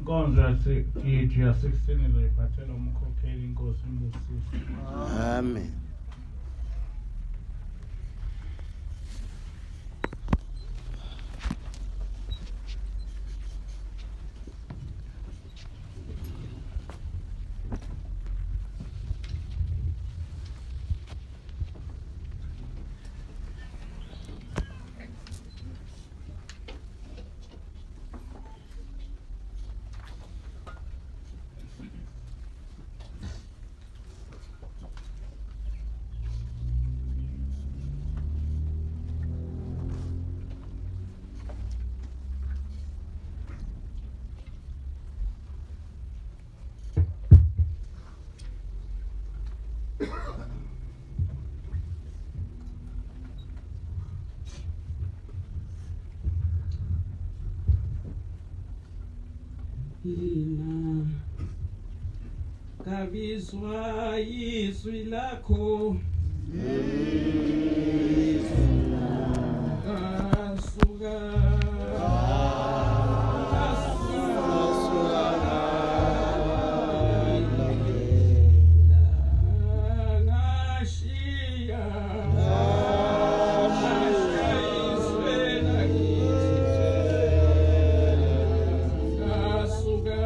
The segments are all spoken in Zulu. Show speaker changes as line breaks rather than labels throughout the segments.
Inkonzo yethu yasekuseni izoyiphathela umkhokheli, inkosi imbusise.
Amen.
Mina ngabizwa izwi lakho, ngasuka ngashiya izwe lakithi, ngasuka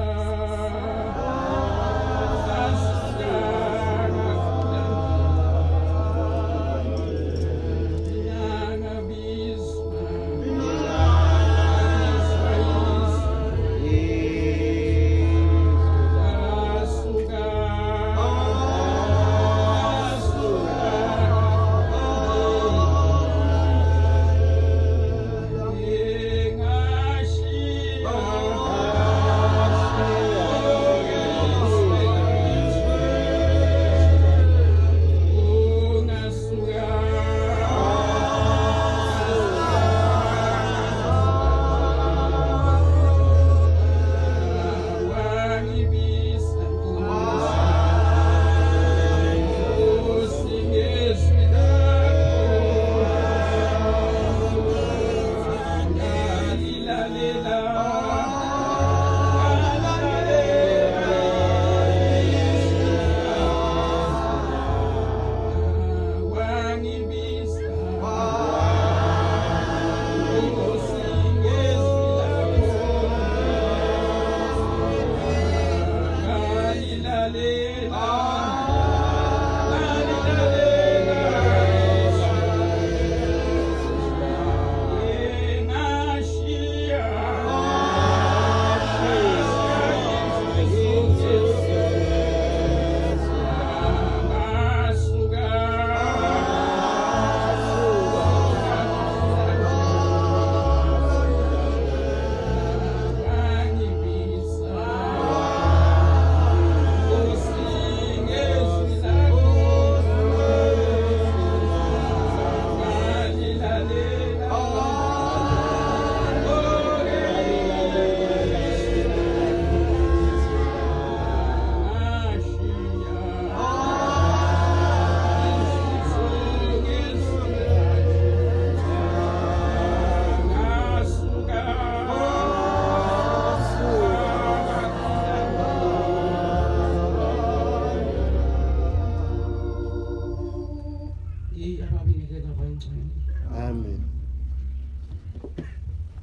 Amen.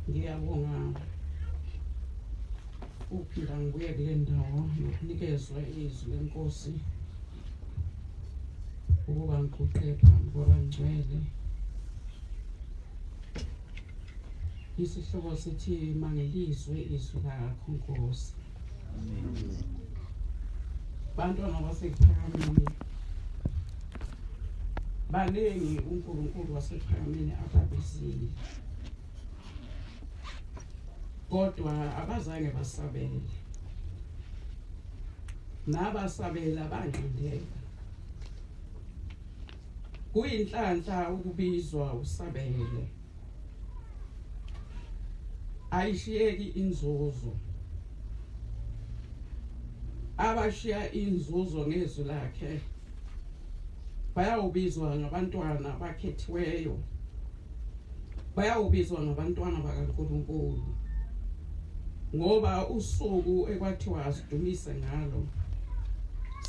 Ngiyabonga uphinda ngibuye kule ndawo nokunikezwa izwi lenkosi ukuba ngiguqe phambi kwabangcwele. Isihloko sithi mangelizwe izwi lakho Nkosi.
Amen.
Bantwana baseKuphakameni, baningi uNkulunkulu waseKuphakameni ababizile, kodwa abazange basabele, nabasabela banqindeka. Kuyinhlanhla ukubizwa usabele, ayishiyeki inzuzo. Abashiya inzuzo ngezwi lakhe bayawubizwa ngabantwana abakhethiweyo, bayawubizwa ngabantwana bakaNkulunkulu. Ngoba usuku ekwathiwa asidumise ngalo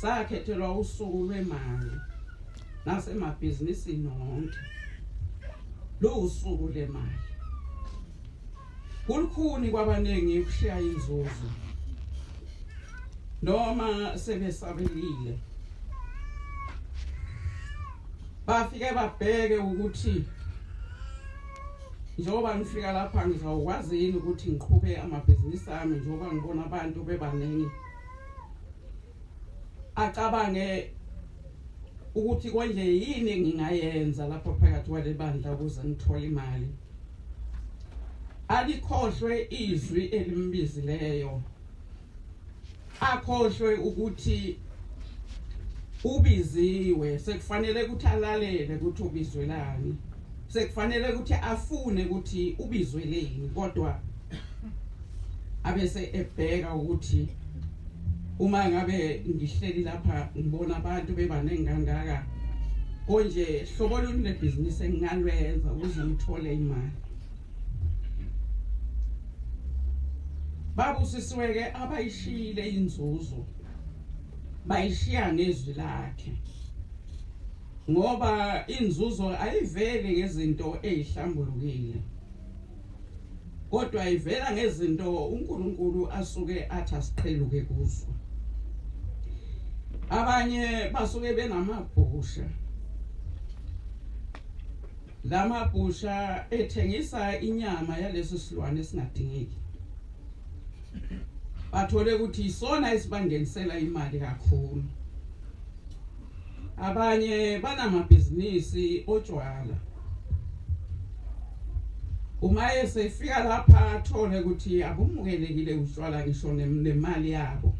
sakhethelwa usuku lwemali nasemabhizinisini wonke. Lusuku lemali. Kulukhuni kwabaningi ukushiya inzuzo noma sebesabelile. Bafike babheke ukuthi njengoba ngifika lapha ngizawukwazi yini ukuthi ngiqhube amabhizinisi ami njengoba ngibona abantu bebaningi. Acabange ukuthi konje yini ngingayenza lapho phakathi kwale bandla ukuze ngithole imali. Alikhohlwe izwi elimbizileyo. Akhohlwe ukuthi ubiziwe, sekufanele ukuthi alalele ukuthi ubizwelani, sekufanele ukuthi afune ukuthi ubizweleni, kodwa abese ebheka ukuthi uma ngabe ngihleli lapha ngibona abantu bebaningi kangaka konje hlobo luni lebhizinisi engingalwenza ukuze ngithole imali. Babusisiwe-ke abayishiyile inzuzo, bayishiya ngezwi lakhe, ngoba inzuzo ayiveli ngezinto ezihlambulukile, kodwa ivela ngezinto uNkulunkulu asuke athi asiqheluke kuzo. Abanye basuke benamabhusha, lamabhusha ethengisa inyama yaleso silwane esingadingeki. Bathole ukuthi isona esibangenisela imali kakhulu. Abanye banamabhizinisi otshwala. Uma esefika lapha athole ukuthi abumukelekile utshwala ngisho nemali yabo,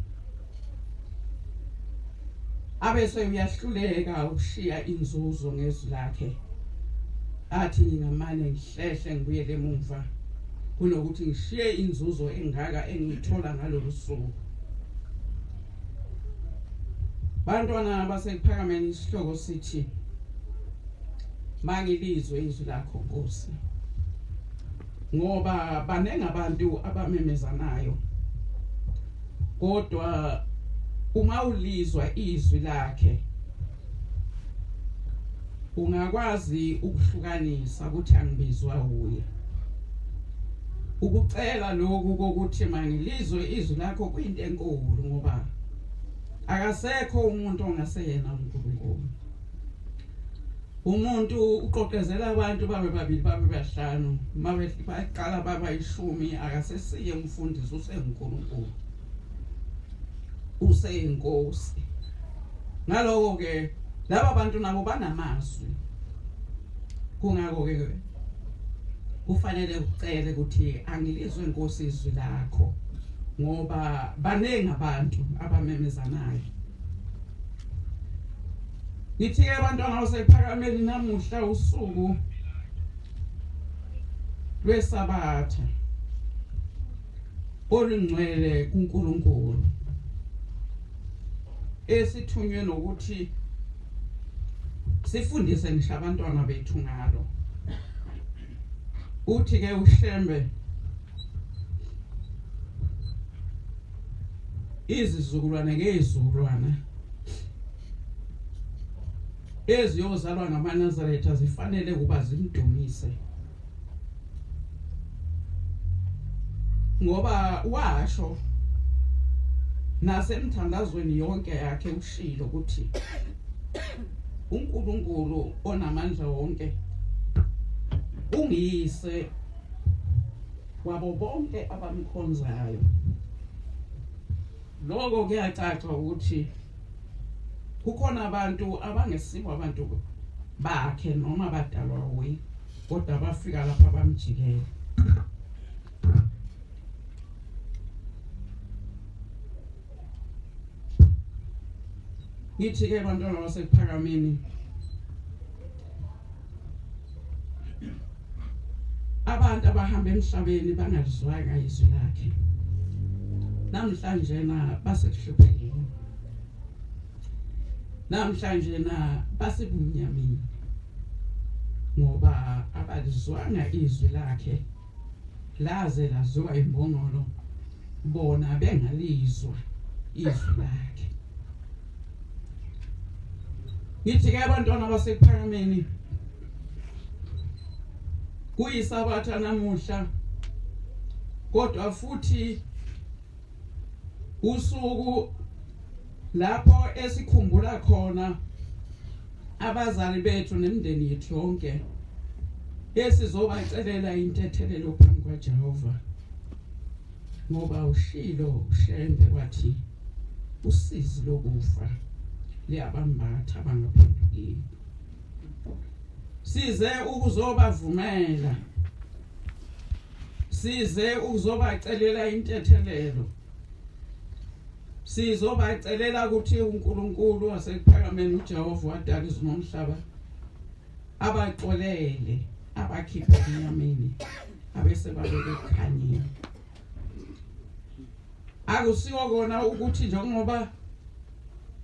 abese uyahluleka ukushiya inzuzo ngezwi lakhe, athi ngingamane ngihlehle ngibuyele emuva kunokuthi ngishiye inzuzo engaka engiyithola ngalolu suku. Bantwana baseKuphakameni, isihloko sithi mangilizwe izwi lakho Nkosi, ngoba baningi abantu abamemezanayo, kodwa uma ulizwa izwi lakhe ungakwazi ukuhlukanisa ukuthi angibizwa uye. Ukucela lokhu kokuthi mangilizwe izwi lakho kuyinto enkulu, ngoba akasekho umuntu ongaseyena uNkulunkulu. Umuntu uqoqezela abantu babe babili babe bahlanu, baqala baba 10, akasesiye umfundisi, usenguNkulunkulu, useyinkosi. Ngaloko ke laba bantu nabo banamazwi, kungakho ke kufanele ucele ukuthi angilizwe Nkosi izwi lakho, ngoba baningi abantu abamemezanayo. Ngithi ke abantwana baseKuphakameni, namuhla usuku lweSabatha olungcwele kuNkulunkulu, esithunywe nokuthi sifundise ngisho abantwana bethu ngalo. Uthi ke uShembe, izizukulwane ngezizukulwane eziyozalwa ngamaNazaretha zifanele kuba zimdumise, ngoba washo nasemthandazweni yonke yakhe ushilo ukuthi uNkulunkulu onamandla wonke ungiyise wabo bonke abamkhonzayo. Lokho kuyacaca ukuthi kukhona abantu abangesibo abantu bakhe noma badalwa uye, kodwa bafika lapha bamjikela. Ngithi ke bantwana baseKuphakameni, abantu abahamba emhlabeni bangalizwanga izwi lakhe namhlanje na basekuhluphekeni, namhlanje na basebumnyameni, ngoba abalizwanga izwi lakhe laze laziwa imbongolo Bona bengalizwa izwi lakhe. Ngithi ke abantwana baseKuphakameni, kuyisabatha namuhla, kodwa futhi usuku lapho esikhumbula khona abazali bethu nemindeni yethu yonke, esizobacelela intethelelo phambi kwaJehova, ngoba ushilo uShembe wathi usizi lokufa liyabambatha abangaphendukile. Size ukuzobavumela, size ukuzobacelela intethelelo, sizobacelela ukuthi uNkulunkulu waseKuphakameni uJehova wadala izulu nomhlaba abaxolele, abakhiphe enyameni, abese babeke ekukhanyeni. Akusiwo kona ukuthi njengoba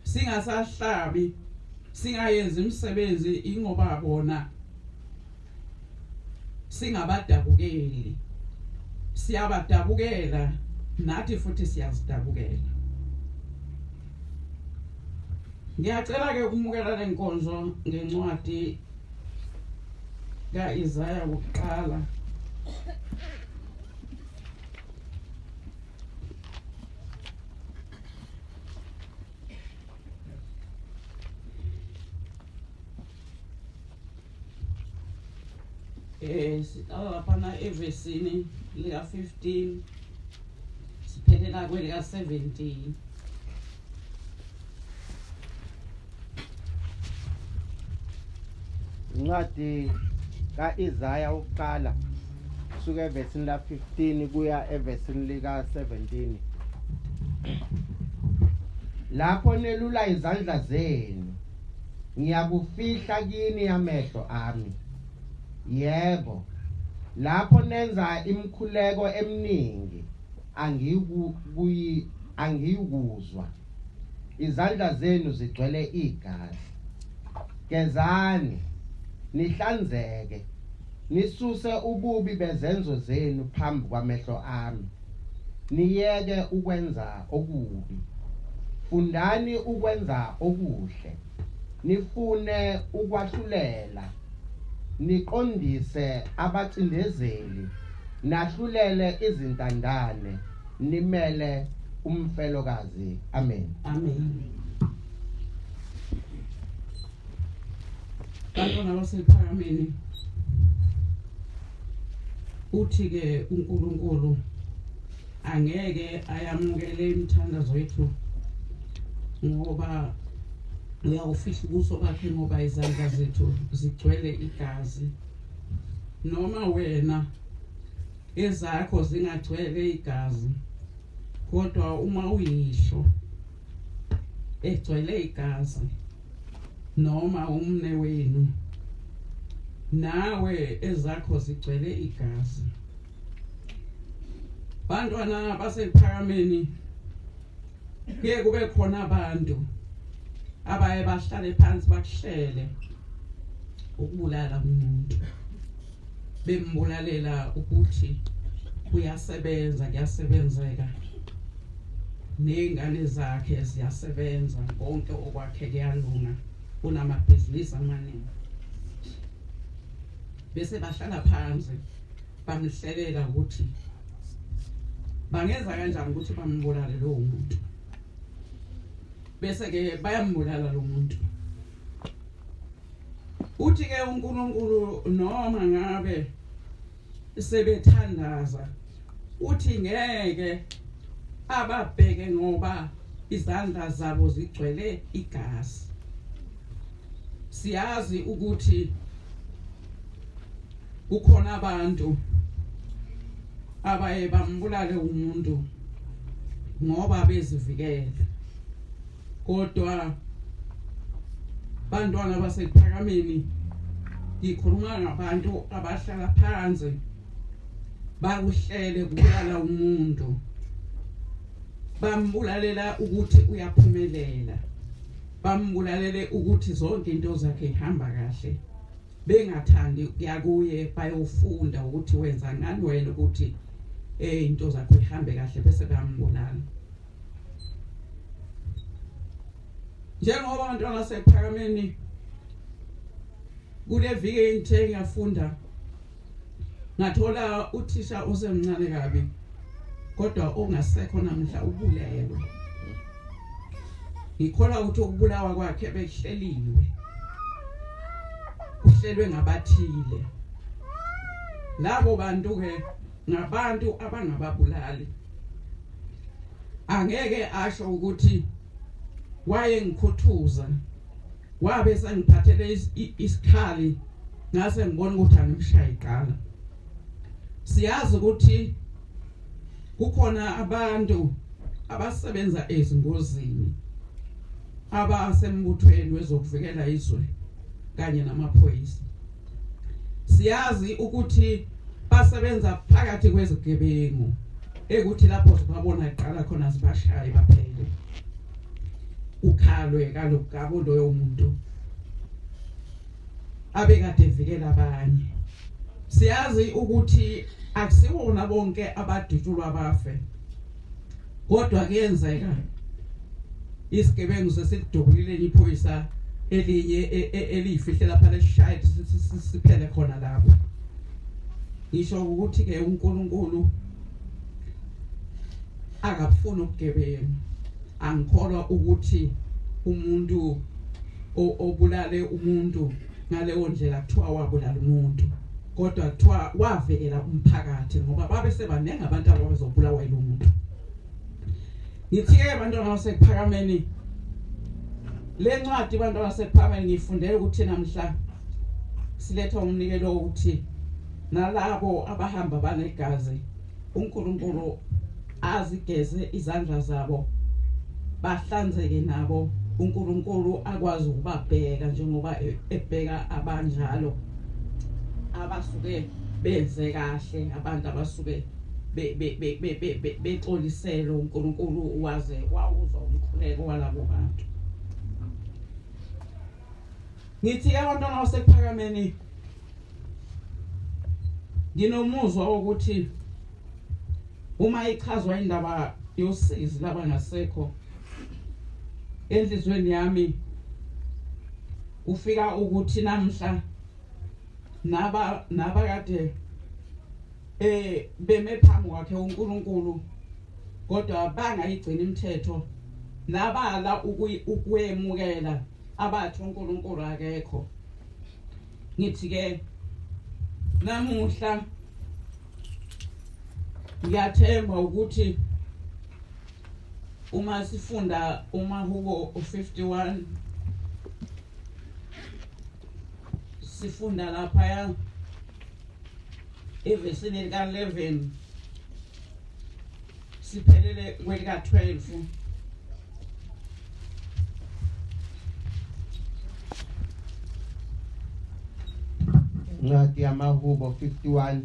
singasahlabi singayenzi imisebenzi ingoba bona singabadabukeli, siyabadabukela nathi futhi siyazidabukela. Ngiyacela ke ukumukela lenkonzo ngencwadi kaIsaya wokuqala siqala laphana evesini lika 15 siphelela kwelika 17.
Incwadi kaIsaya wokuqala kusuka evesini la 15 kuya evesini lika 17. Lapho nelula izandla zenu, ngiyakufihla kini amehlo ami. Yebo, lapho nenza imikhuleko eminingi, angiyikuzwa. Izandla zenu zigcwele igazi. Gezani, nihlanzeke, nisuse ububi bezenzo zenu phambi kwamehlo ami. Niyeke ukwenza okubi, fundani ukwenza okuhle, nifune ukwahlulela, niqondise abacindezeli, nahlulele izintandane, nimele umfelokazi. Amen.
Amen. Bantwana basePhakameni, uthi ke uNkulunkulu angeke ayamukele imithandazo yethu ngoba uyawufihla ubuso bakhe, ngoba izandla zethu zigcwele igazi. Noma wena ezakho zingagcwele igazi, kodwa uma uyihlo egcwele igazi noma umne wenu, nawe ezakho zigcwele igazi. Bantwana basePhakameni, kuye kube khona abantu abaye bahlale phansi bakuhlele ukubulala umuntu, bembulalela ukuthi uyasebenza, kuyasebenzeka, nezingane zakhe ziyasebenza, konke okwakhe kuyalunga, unamabhizinisi amaningi. Bese bahlala phansi bamhlelela ukuthi bangenza kanjani ukuthi bambulale lowo muntu, bese ke bayambulala lo muntu. Uthi ke uNkulunkulu noma ngabe sebethandaza, uthi ngeke ababheke ngoba izandla zabo zigcwele igazi. Siyazi ukuthi kukhona abantu abaye bambulale umuntu ngoba bezivikela, kodwa bantwana baseKuphakameni, ngikhuluma ngabantu abahlala phansi bakuhlele kubulala umuntu, bambulalela ukuthi uyaphumelela, bambulalele ukuthi zonke into zakhe ihamba kahle, bengathandi kuya kuye bayofunda ukuthi wenza ngani wena ukuthi into zakho ihambe kahle bese bayambulala. Njengoba abantwana baseKuphakameni kule viki engithe ngiyafunda ngathola uthisha osemncane kabi kodwa ongasekho namhla ubulewe. Ngikholwa ukuthi ukubulawa kwakhe bekuhleliwe, kuhlelwe ngabathile. Labo bantu ke ngabantu abangababulali. Angeke asho ukuthi waye ngikhuthuza wabe sengiphathele isikhali ngase ngibona ukuthi angimshaye iqala. Siyazi ukuthi kukhona abantu abasebenza ezingozini abasembuthweni wezokuvikela izwe kanye namaphoyisa. Siyazi ukuthi basebenza phakathi kwezigebengu ekuthi lapho sibabona iqala khona sibashaye baphele. Ukhalwe kalokho loyo muntu abekade evikela abanye. Siyazi ukuthi akusiwona bonke abadutshulwa bafe, kodwa kuyenzeka isigebengu sesidubulile iphoyisa elinye eliyifihle lapha leshaye siphele khona lapho. Ngisho ukuthi ke uNkulunkulu akafuni ubugebengu. Angikholwa ukuthi umuntu obulale umuntu ngaleyo ndlela kuthiwa wabulala umuntu, kodwa kuthiwa wavikela umphakathi ngoba babe sebaningi abantu ababezobulawa yilo muntu. Ngithi-ke bantwana baseKuphakameni, le ncwadi bantwana baseKuphakameni ngiyifundela ukuthi namhla siletha umnikelo wokuthi nalabo abahamba banegazi uNkulunkulu azigeze izandla zabo bahlanzeke nabo, uNkulunkulu akwazi ukubabheka njengoba ebheka abanjalo abasuke benze kahle, abantu abasuke bexolisele uNkulunkulu waze wawuzwa umkhuleko walabo bantu. Ngithi abantwana baseKuphakameni, nginomuzwa wokuthi uma ichazwa indaba yosizi labangasekho enhliziyweni yami kufika ukuthi namhla nabakade beme phambi kwakhe uNkulunkulu kodwa bangayigcina imithetho, nabala ukuyemukela abathi uNkulunkulu akekho. Ngithi ke namuhla ngiyathemba ukuthi uma sifunda uMahubo 51 sifunda lapha evesini lika 11 siphelele kwelika 12.
Incwadi yamaHubo 51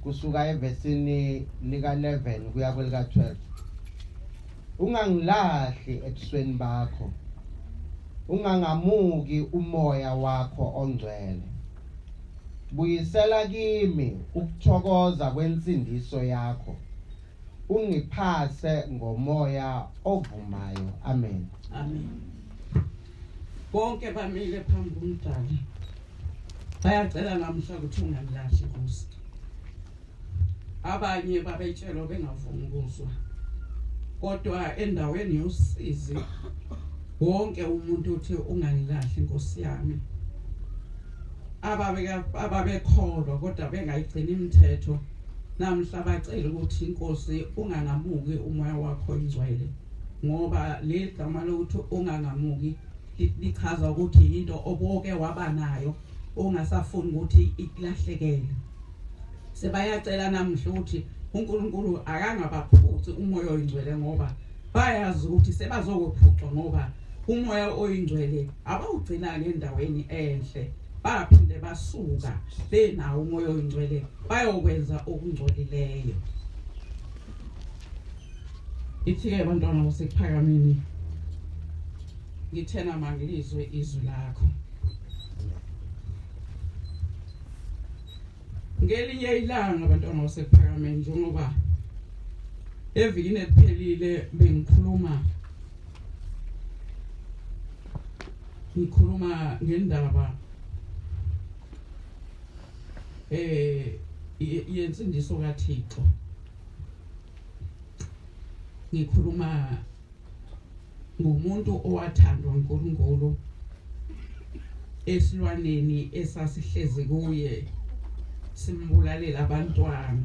kusuka evesini lika 11 kuya kwelika 12. Ungangilahli ebusweni bakho, ungangamuki umoya wakho ongcwele. Buyisela kimi ukuthokoza kwensindiso yakho, ungiphase ngomoya ovumayo. Amen.
Amen. Bonke bamile phambi komdali bayacela namhla ukuthi ungamlahli Nkosi. Abanye babetshelwa bengavumi ukuzwa, kodwa endaweni yosizi wonke umuntu uthi ungangilahli Nkosi yami. Ababekholwa kodwa bengayigcina imithetho namhla bacela ukuthi inkosi ungangamuki umoya wakho ingcwele, ngoba leli gama lokuthi ungangamuki lichaza ukuthi into oboke waba nayo ongasafuni ukuthi ikulahlekele. Sebayacela namhla ukuthi uNkulunkulu akangabaphuci umoya oyingcwele, ngoba bayazi ukuthi sebazokuphucwa, ngoba umoya oyingcwele abawugcinanga endaweni enhle, baphinde basuka benawo umoya oyingcwele bayokwenza okungcolileyo. Ithi-ke bantwana baseKuphakameni, ngithena mangilizwe izwi lakho. Ngelinye ilanga abantwana basePhakameni, njengoba evikini eliphelile bengikhuluma ngendaba yensindiso kaThixo, ngikhuluma ngomuntu owathandwa uNkulunkulu esilwaneni esasihlezi kuye simbulalela abantwana.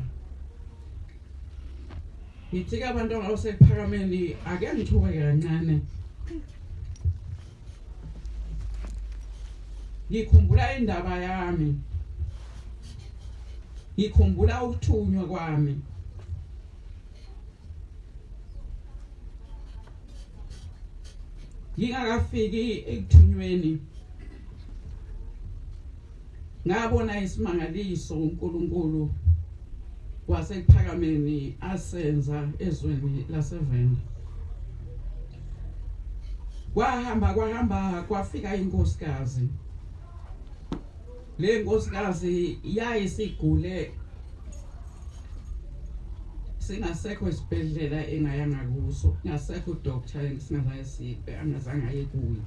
Ngithi ke abantwana basePhakameni ake ngithuke kancane, ngikhumbula indaba yami, ngikhumbula ukuthunywa kwami. Ngingakafiki ekuthunyweni ngabona isimangaliso uNkulunkulu wasePhakameni asenza ezweni laseVenda. Kwahamba kwafika inkosikazi. Le nkosikazi yayisigule singasekho isibhedlela engayanga kuso, ngasekho udoctor engizange angazange aye kuyo.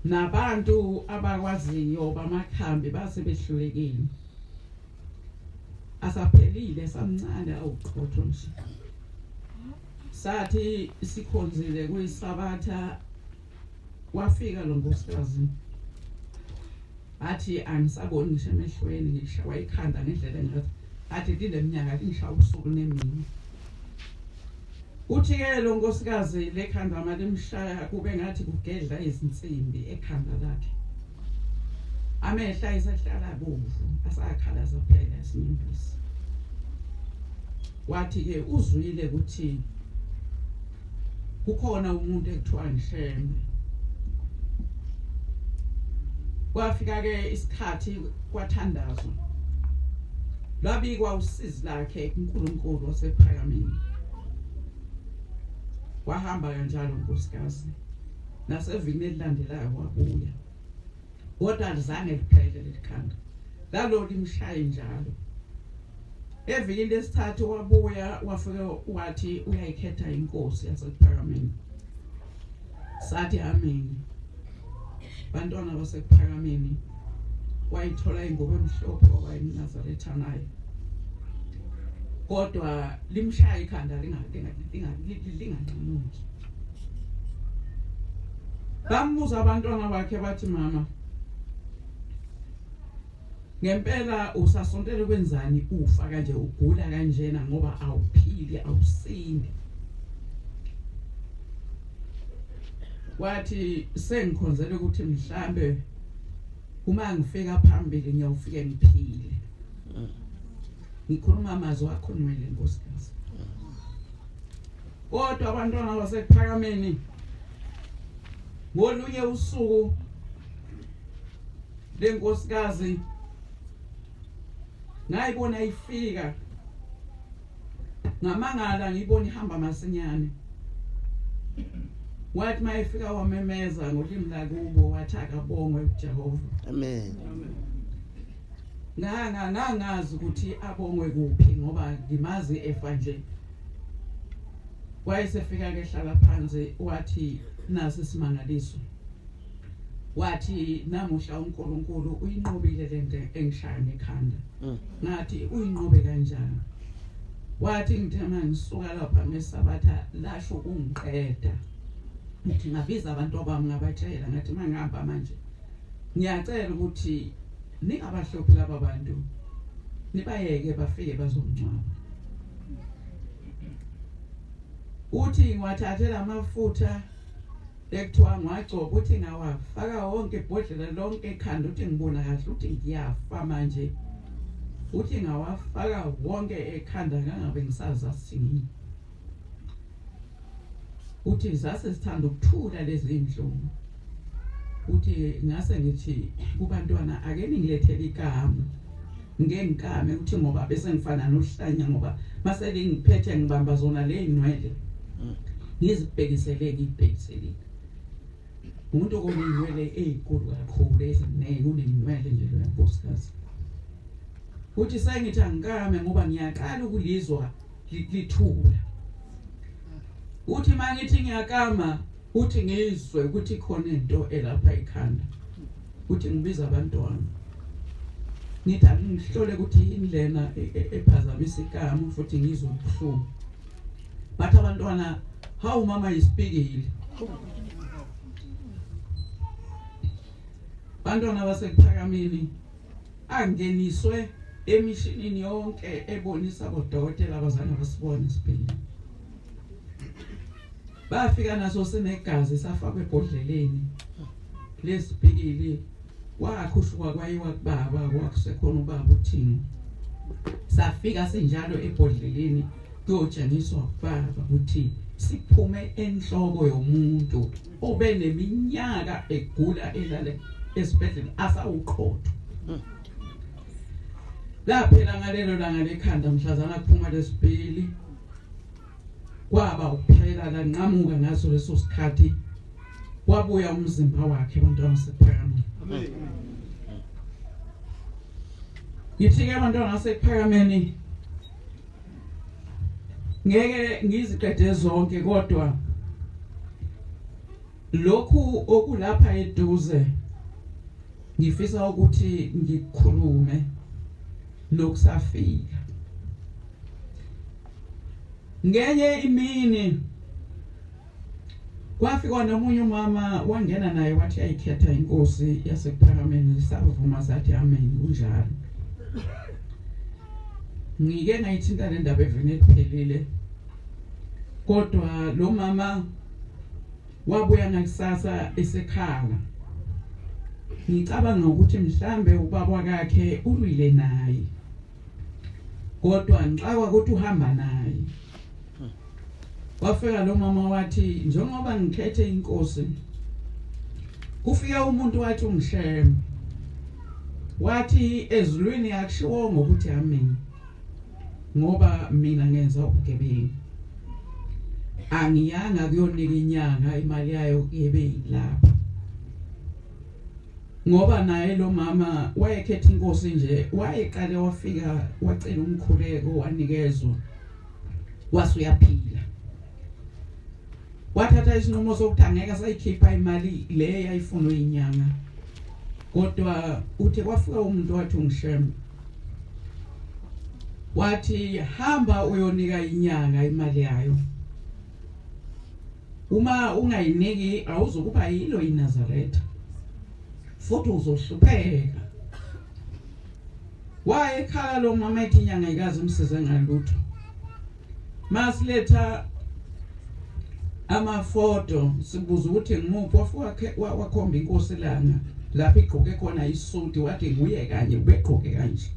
Nabantu abakwaziyo bamakhambi base behlulekile. Asaphelile samncane awuqotho nje. Sathi sikhonzile kuyisabatha wafika lo nkosikazi athi angisaboni ngisho emehlweni, ngishawa ikhanda ngendlela engathi athi lileminyaka ngishaya ubusuku nemini. Uthi ke lo nkosikazi lekhanda malimshaya kube ngathi kugedla izinsimbi ekhanda lakhe. Amehla ayesehlala bomvu asakhala zaphela isinyembezi. Wathi ke uzwile ukuthi kukhona umuntu ekuthiwa Ngishembe. Kwafika ke isikhathi kwathandazwa, lwabikwa usizi lakhe kuNkulunkulu wasePhakameni. Wahamba kanjalo unkosikazi, nasevikini elilandelayo wabuya, kodwa alizange liphele lelikhanda lalo limshaye njalo. Evikini lesithathu wabuya wafika wathi uyayikhetha inkosi yasePhakameni. Sathi amen. Bantwana basePhakameni wayithola ingubo emhlophe wayeMnazaretha naye, kodwa limshaya ikhanda linganqamuki. Bambuza abantwana bakhe bathi, mama ngempela usasontela kwenzani ufa kanje, ugula kanjena ngoba awuphili awusindi? Wathi sengikhonzela ukuthi mhlambe uma ngifika phambili ngiyawufike ngiphile. Ngikhuluma amazwi akho nwele nkosikazi. Kodwa abantwana basePhakameni ngolunye usuku lenkosikazi ngayibona ifika, ngamangala ngiyibona ihamba masinyane. Wathi mayifika wamemeza ngolimi lakubo wathi akabongwe uJehova.
Amen.
Ngangazi ukuthi abongwe kuphi ngoba ngimazi efa nje. Wayesefika ke hlala phansi wathi nasi isimangaliso. Wathi namuhla uNkulunkulu uyinqobile lento engishaya ngekhanda. Ngathi uyinqobe kanjani? Wathi ngithe mangisuka lapha ngesabatha lasho ungiqeda. Ngithi ngabiza abantu abami ngabatshela ngathi mangihamba manje ngiyacela ukuthi ningabahluphi laba bantu, nibayeke bafike bazongcwaba. Uthi ngiwathathela amafutha ekuthiwa ngiwagcoba, uthi ngawafaka wonke ibhodlela lonke ekhanda, uthi ngibona kahle uthi ngiyafa manje. Uthi ngawafaka wonke ekhanda ngangabe ngisazi asithini. Uthi zase sithanda ukuthula lezi inhlungu. Uthi ngase ngithi kubantwana ake ningilethele ikamu ngeke ngikame, uthi ngoba bese ngifana nohlanya ngoba mase ngiphethe ngibamba zona le inwele ngizibhekisele ngibhekisele. Umuntu onenwele ezinkulu kakhulu eziningi unenwele nje lo nkosikazi. Uthi sengithi angikame ngoba ngiyaqala ukulizwa lithula. Uthi mangithi ngiyakama, uthi ngizwe ukuthi khona into elapha ekhanda. Uthi ngibiza abantwana, ngithi angihlole ukuthi yini lena ephazamisa igama, futhi ngizwe ubuhlungu. Bathi abantwana, hawu mama isipikile. Bantwana baseKuphakameni angeniswe emishinini yonke ebonisa bodokotela abazange basibone isipikile. Bafika naso sinegazi, safakwa ebhodleleni lesipikili, wakhushuka kwayiwa kubaba, kwakusekhona ubaba uThingo. Safika sinjalo ebhodleleni kuyotshengiswa kubaba ukuthi siphume enhloko yomuntu obe neminyaka egula elale esibhedlela asawuqotho. Laphela ngalelo langa lekhanda mhlazana kuphuma lesipili, kwaba ukuphela, lanqamuka ngaso leso sikhathi, wabuya umzimba wakhe bantwana baseKuphakameni. Ngithi-ke abantwana baseKuphakameni ngeke ngiziqede zonke, kodwa lokhu okulapha eduze ngifisa ukuthi ngikhulume nokusafika. Ngenye imini kwafika nomunye umama, wangena naye wathi ayikhetha inkosi yaseKuphakameni, savuma sathi amen, kunjalo. Ngike ngayithinta le ndaba evini eliphelile, kodwa lo mama wabuya ngakusasa esekhala. Ngicabanga ukuthi mhlambe ubaba wakhe ulwile naye, kodwa ngixakwa ukuthi uhamba naye. Wafika lo mama wathi njengoba ngikhethe inkosi, kufika umuntu wathi ungisheme, wathi ezulwini akushiwo ngokuthi amen, ngoba mina ngenza ubugebengu, angiyanga kuyonika inyanga imali yayo yebe lapha. Ngoba naye lo mama wayekhetha inkosi nje, wayeqale wafika wacela umkhuleko, wanikezwa, wasuyaphila. Wathatha isinqumo sokuthi angeke sayikhipha imali le yayifunwe inyanga, kodwa uthe kwafika umuntu wathi ungisheme, wathi hamba uyonika inyanga imali yayo, uma ungayiniki awuzokuba yilo iNazaretha futhi uzohlupheka. Wayekhala lo mama ethi inyanga ikaze imsize ngalutho. Masiletha amafoto sibuza ukuthi ngimuphi, wafika wakhomba inkosi lana lapho igqoke khona isuti, wathi nguye kanye ubegqoke kanje.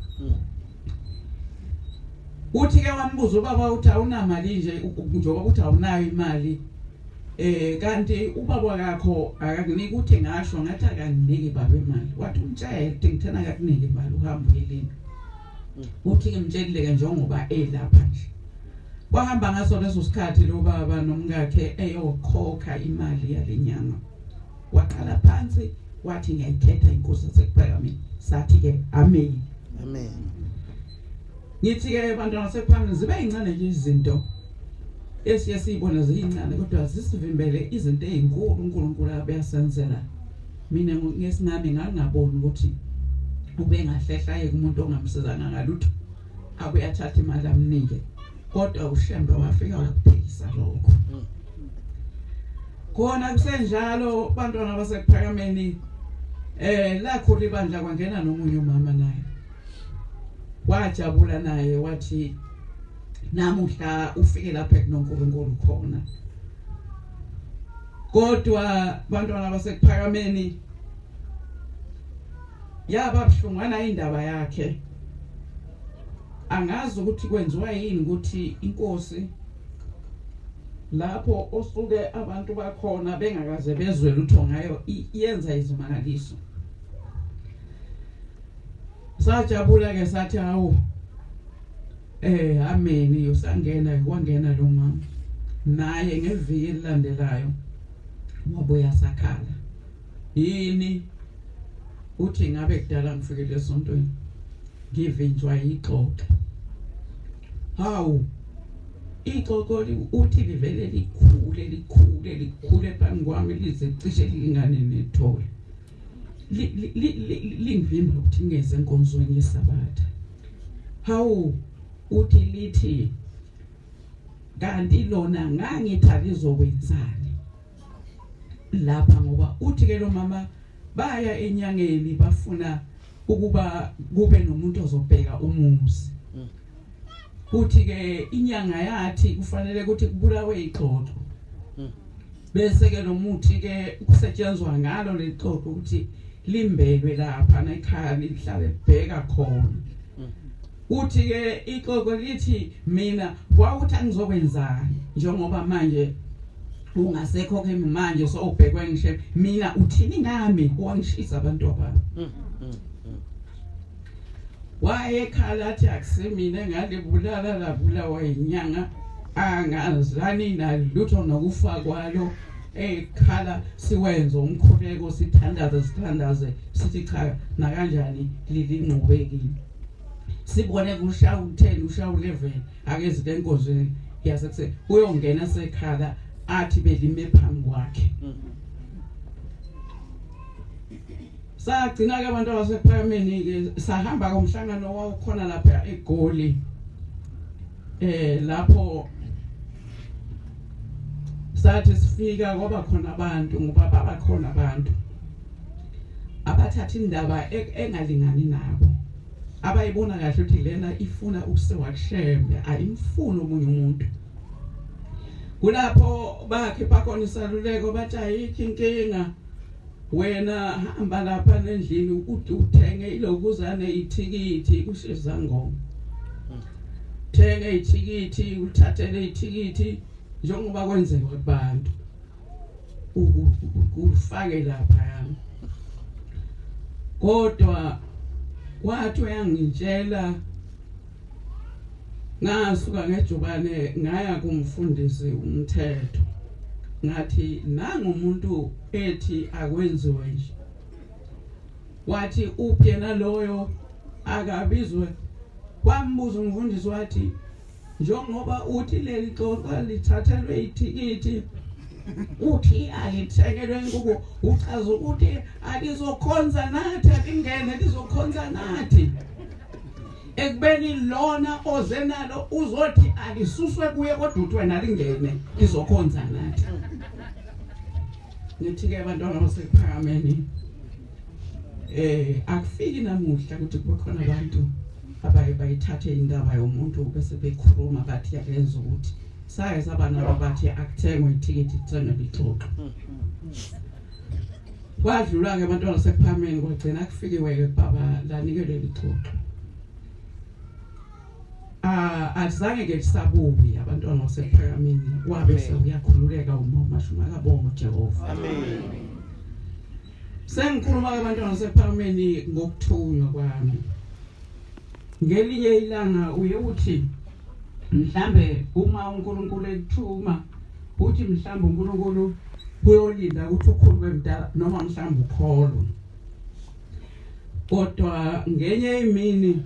Uthi ke wambuza ubaba uthi awunamali nje, njengoba uthi awunayo imali, kanti ubaba wakho akakuniki? Uthi ngasho ngathi akanginiki baba imali. Wathi umtshele ukuthi ngithena akakuniki imali, uhamba uyelini. Uthi ngimtshelile ke njengoba elapha nje. Wahamba ngaso leso sikhathi lo baba nomkakhe eyokhokha imali yalenyanga. Waqala phansi wathi ngiyayikhetha inkosi yaseKuphakameni. Sathi ke amen.
Amen.
Ngithi ke bantwana baseKuphakameni zibe yincane nje izinto esiye siyibona ziyincane, kodwa zisivimbele izinto ezinkulu uNkulunkulu abeyasenzela. Mina ngesinami ngangaboni ukuthi ubengahlehla yeke umuntu ongamsizanga ngalutho, akuyathatha imali amnike, kodwa uShembe wafika wakuphikisa lokho. Khona kusenjalo bantwana baseKuphakameni, lakhula ibandla, kwangena nomunye umama naye, wajabula naye wathi namuhla ufike lapha kunoNkulunkulu khona. Kodwa bantwana baseKuphakameni yaba buhlungwana indaba yakhe. Angazi ukuthi kwenziwa yini ukuthi inkosi lapho osuke abantu bakhona bengakaze bezwe lutho ngayo iyenza izimangaliso. Sajabula ke sathi hawu amen, usangena kwangena lo mama naye ngeviki elilandelayo wabuya sakhala. Yini? Uthi ngabe kudala ngifikele esontweni, Ngivinjwa ixoxo. Hawu, ixoxo uthi livele likhule likhule likhule phambi kwami lize cishe lingane nethole. Lingivimba ukuthi ngeze enkonzweni yeSabatha. Hawu, uthi lithi kanti lona ngangithi alizokwenzani lapha, ngoba uthi ke lo mama baya enyangeni bafuna ukuba kube nomuntu ozobheka umuzi. Uthi ke inyanga yathi kufanele ukuthi kubulawe ixoxo, bese ke nomuthi ke kusetshenzwa ngalo lexoxo ukuthi limbelwe lapha nekhaya lihlale libheka khona. Uthi ke ixoxo lithi mina wawuthi angizokwenzani njengoba manje ungasekho ke manje sowubhekwe ngishe mina uthini ngami wangishisa abantu abami. Wayekhala athi akusimina engalibulala labulawa inyanga angazani nalutho nokufa kwalo. Ekhala siwenze umkhuleko sithandaze sithandaze sithi cha nakanjani lilinqubekile. Sibone kushaya u10 ushaya u11 akezi lenkonzweni yasekuseni uyongena sekhala athi belime phambi kwakhe. Sagcina ke abantu abasePhakameni ke sahamba komhlangano wawukhona lapha eGoli. Lapho sathi sifika kwaba khona abantu, ngoba baba khona abantu abathatha indaba engalingani nabo, abayibona kahle ukuthi lena ifuna ukusewa kuShembe, ayimfuni omunye umuntu. Kulapho bakhipha khona isaluleko bathi ayikho inkinga, wena hamba lapha endlini ukuthi uthenge ilokuzane ithikithi kushiza ngoma, thenge ithikithi uthathele ithikithi njengoba kwenzeka kubantu ufake lapha. Kodwa wathi uyangitshela, ngasuka ngejubane ngaya kumfundisi umthetho, ngathi nangumuntu ethi akwenziwe nje. Wathi uphi yena loyo akabizwe. Wambuza umfundisi wathi njengoba uthi leli xoxo lithathelwe ithikithi uthi alithengelwe inkukhu, uchaza ukuthi alizokhonza nathi, alingene lizokhonza nathi, ekubeni lona oze nalo uzothi alisuswe kuye kodwa uthi wena lingene lizokhonza nathi. Ngithi ke abantwana basePhakameni akufiki namuhla ukuthi kube khona abantu abaye bayithathe indaba yomuntu bese bekhuluma bathi yakenza ukuthi saye sabanabo bathi akuthengwe ithikithi kuthengwe lixoxo. Kwadlula ke abantwana basePhakameni kwagcina kufikiwe ke baba lanikelwe lixoxo. Azange ke lisabuye abantwana basePhakameni, wabe sewuyakhululeka uma mashumi akabonga uJehova.
Amen.
Sengikhuluma abantwana basePhakameni ngokuthunywa kwami. Ngelinye ilanga uye uthi mhlambe uma uNkulunkulu ekuthuma uthi mhlambe uNkulunkulu uyolinda ukuthi ukhulume mdala noma mhlambe ukholwe. Kodwa ngenye imini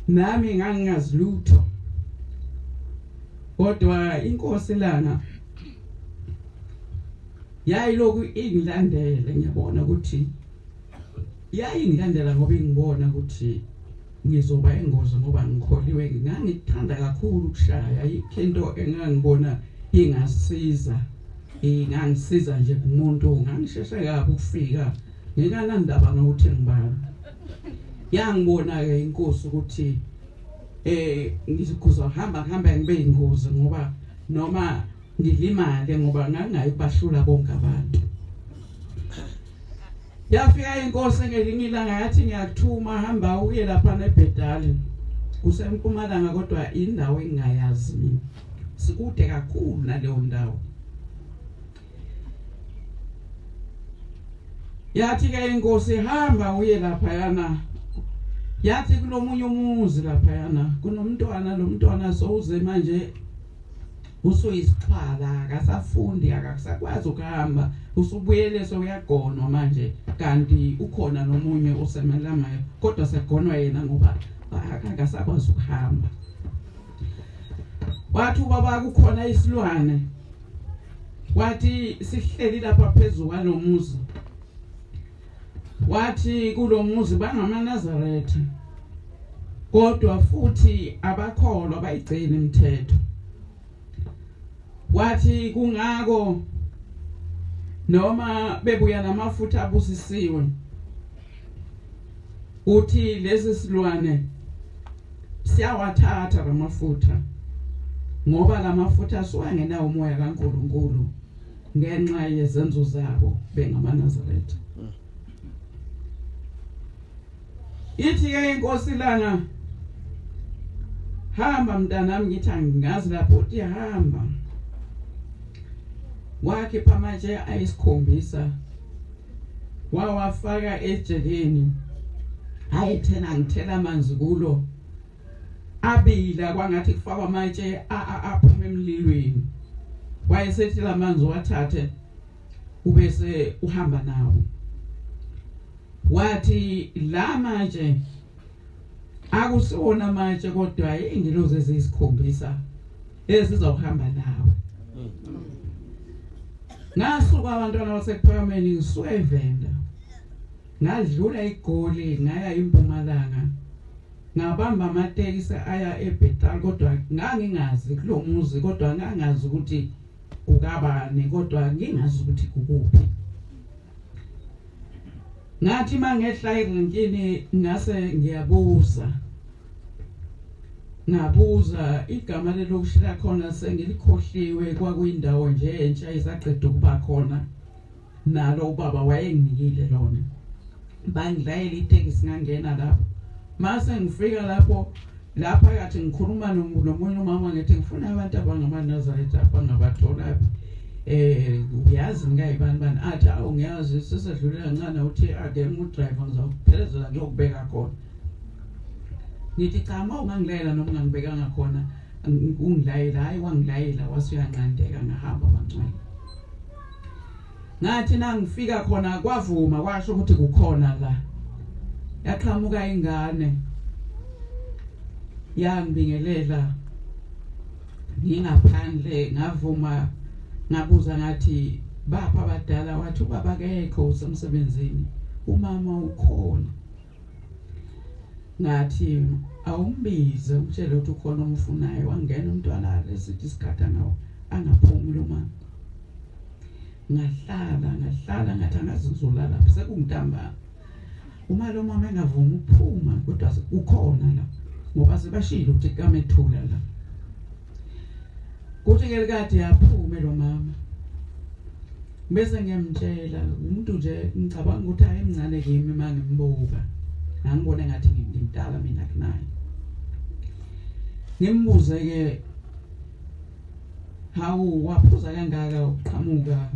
nami ngangingazi lutho, kodwa inkosi lana yayiloku ingilandele. Ngiyabona ukuthi yayingilandela ngoba ingibona ukuthi ngizoba ingozi ngoba ngikholiwe. Ngangithanda kakhulu ukushaya, ayikho into engangibona ingasiza, ingangisiza nje kumuntu. Ngangisheshe kabi ukufika nginganandaba nokuthi ngibani. Yangibona ke inkosi ukuthi ngizohamba ngihamba ngibe ingozi ngoba noma ngilimale ngoba ngangayi bahlula bonke abantu. Yafika inkosi ngelinye ilanga yathi ngiyakuthuma hamba uye lapha neBhedali, kuseMpumalanga kodwa indawo engingayazi mina, sikude kakhulu naleyo ndawo. Yathi ke inkosi hamba uye lapha yana, yathi kulomunye umuzi lapha yana kunomntwana, lo mntwana sowuze manje Usuyisixhwala, akasafundi, akasakwazi ukuhamba, usubuyele sokuyagonwa manje, kanti ukhona nomunye osemelamayo kodwa segonwa yena ngoba akasakwazi ukuhamba. Wathi ubaba kukhona isilwane, wathi sihleli lapha phezulu kwalomuzi. Wathi kulomuzi bangamaNazaretha kodwa futhi abakholwa bayigcina imithetho. Wathi kungako noma bebuya namafutha abusisiwe, uthi lesi silwane siyawathatha lamafutha ngoba lamafutha asuke ngenawo umoya kaNkuluNkulu ngenxa yezenzo zabo bengamaNazaretha. Ithi ke inkosi langa, hamba mntanami, ngithi angingazi lapho, uthi hamba. Wakhipha amatshe ayisikhombisa wawafaka ejekeni, ayethena ngithela amanzi kulo, abila kwangathi kufakwa amatshe aphuma emlilweni. Wayesethi lamanzi wathathe ubese uhamba nawo. Wathi la matshe akusiwona amatshe kodwa ingilozi eziyisikhombisa ezizawuhamba nawe. Ngasuka abantwana baseKuphakameni ngisuka eVenda, ngadlula iGoli, ngaya eMpumalanga, ngabamba amatekisi aya eBethal, kodwa ngangingazi kulomuzi, kodwa ngangazi ukuthi kukabani, kodwa ngingazi ukuthi kukuphi. Ngathi mangehla erenkini ngase ngiyabuza, ngabuza igama lelokushi lakhona sengilikhohliwe, kwakuyindawo nje entsha isaqeda ukuba khona, nalo ubaba wayenginikile lona. Bangilayela itekisi ngangena lapho. Mase ngifika lapho lapha kathi ngikhuluma nomunye umama, ngithi ngifuna abantu abangamaNazaretha abangabathola uyazi ngayibani bani, athi awu ngiyazi sisedlule kancane, uthi ake ngu-driver ngizawuphelezela ngiyokubeka khona. Ngithi cha, uma ungangilayela noma ungangibekanga khona ungilayela. Hayi, wangilayela wase uyanqandeka, ngahamba bangcwele. Ngathi nangifika khona kwavuma, kwasho ukuthi kukhona la. Yaqhamuka ingane yangibingelela ngingaphandle, ngavuma, ngabuza ngathi bapha abadala, wathi ubaba akekho usemsebenzini, umama ukhona. Ngathi awumbize umtshele ukuthi ukhona omfunayo. Wangena umntwana lesithi isikhathi angaphumi lo mama. Ngahlala ngahlala ngathi angazi ngizolala lapho sekungintambama, uma lo mama engavumi ukuphuma, kodwa ukhona la ngoba sebashilo ukuthi kamethula la. Kuthi ke likade yaphume lo mama, bese ngiyamtshela umuntu nje ngicabanga ukuthi ayemncane kimi, mangimbuka ngangibona ngathi ngimdala mina kunaye. Ngimbuze ke, hawu waphuza kangaka uqhamuka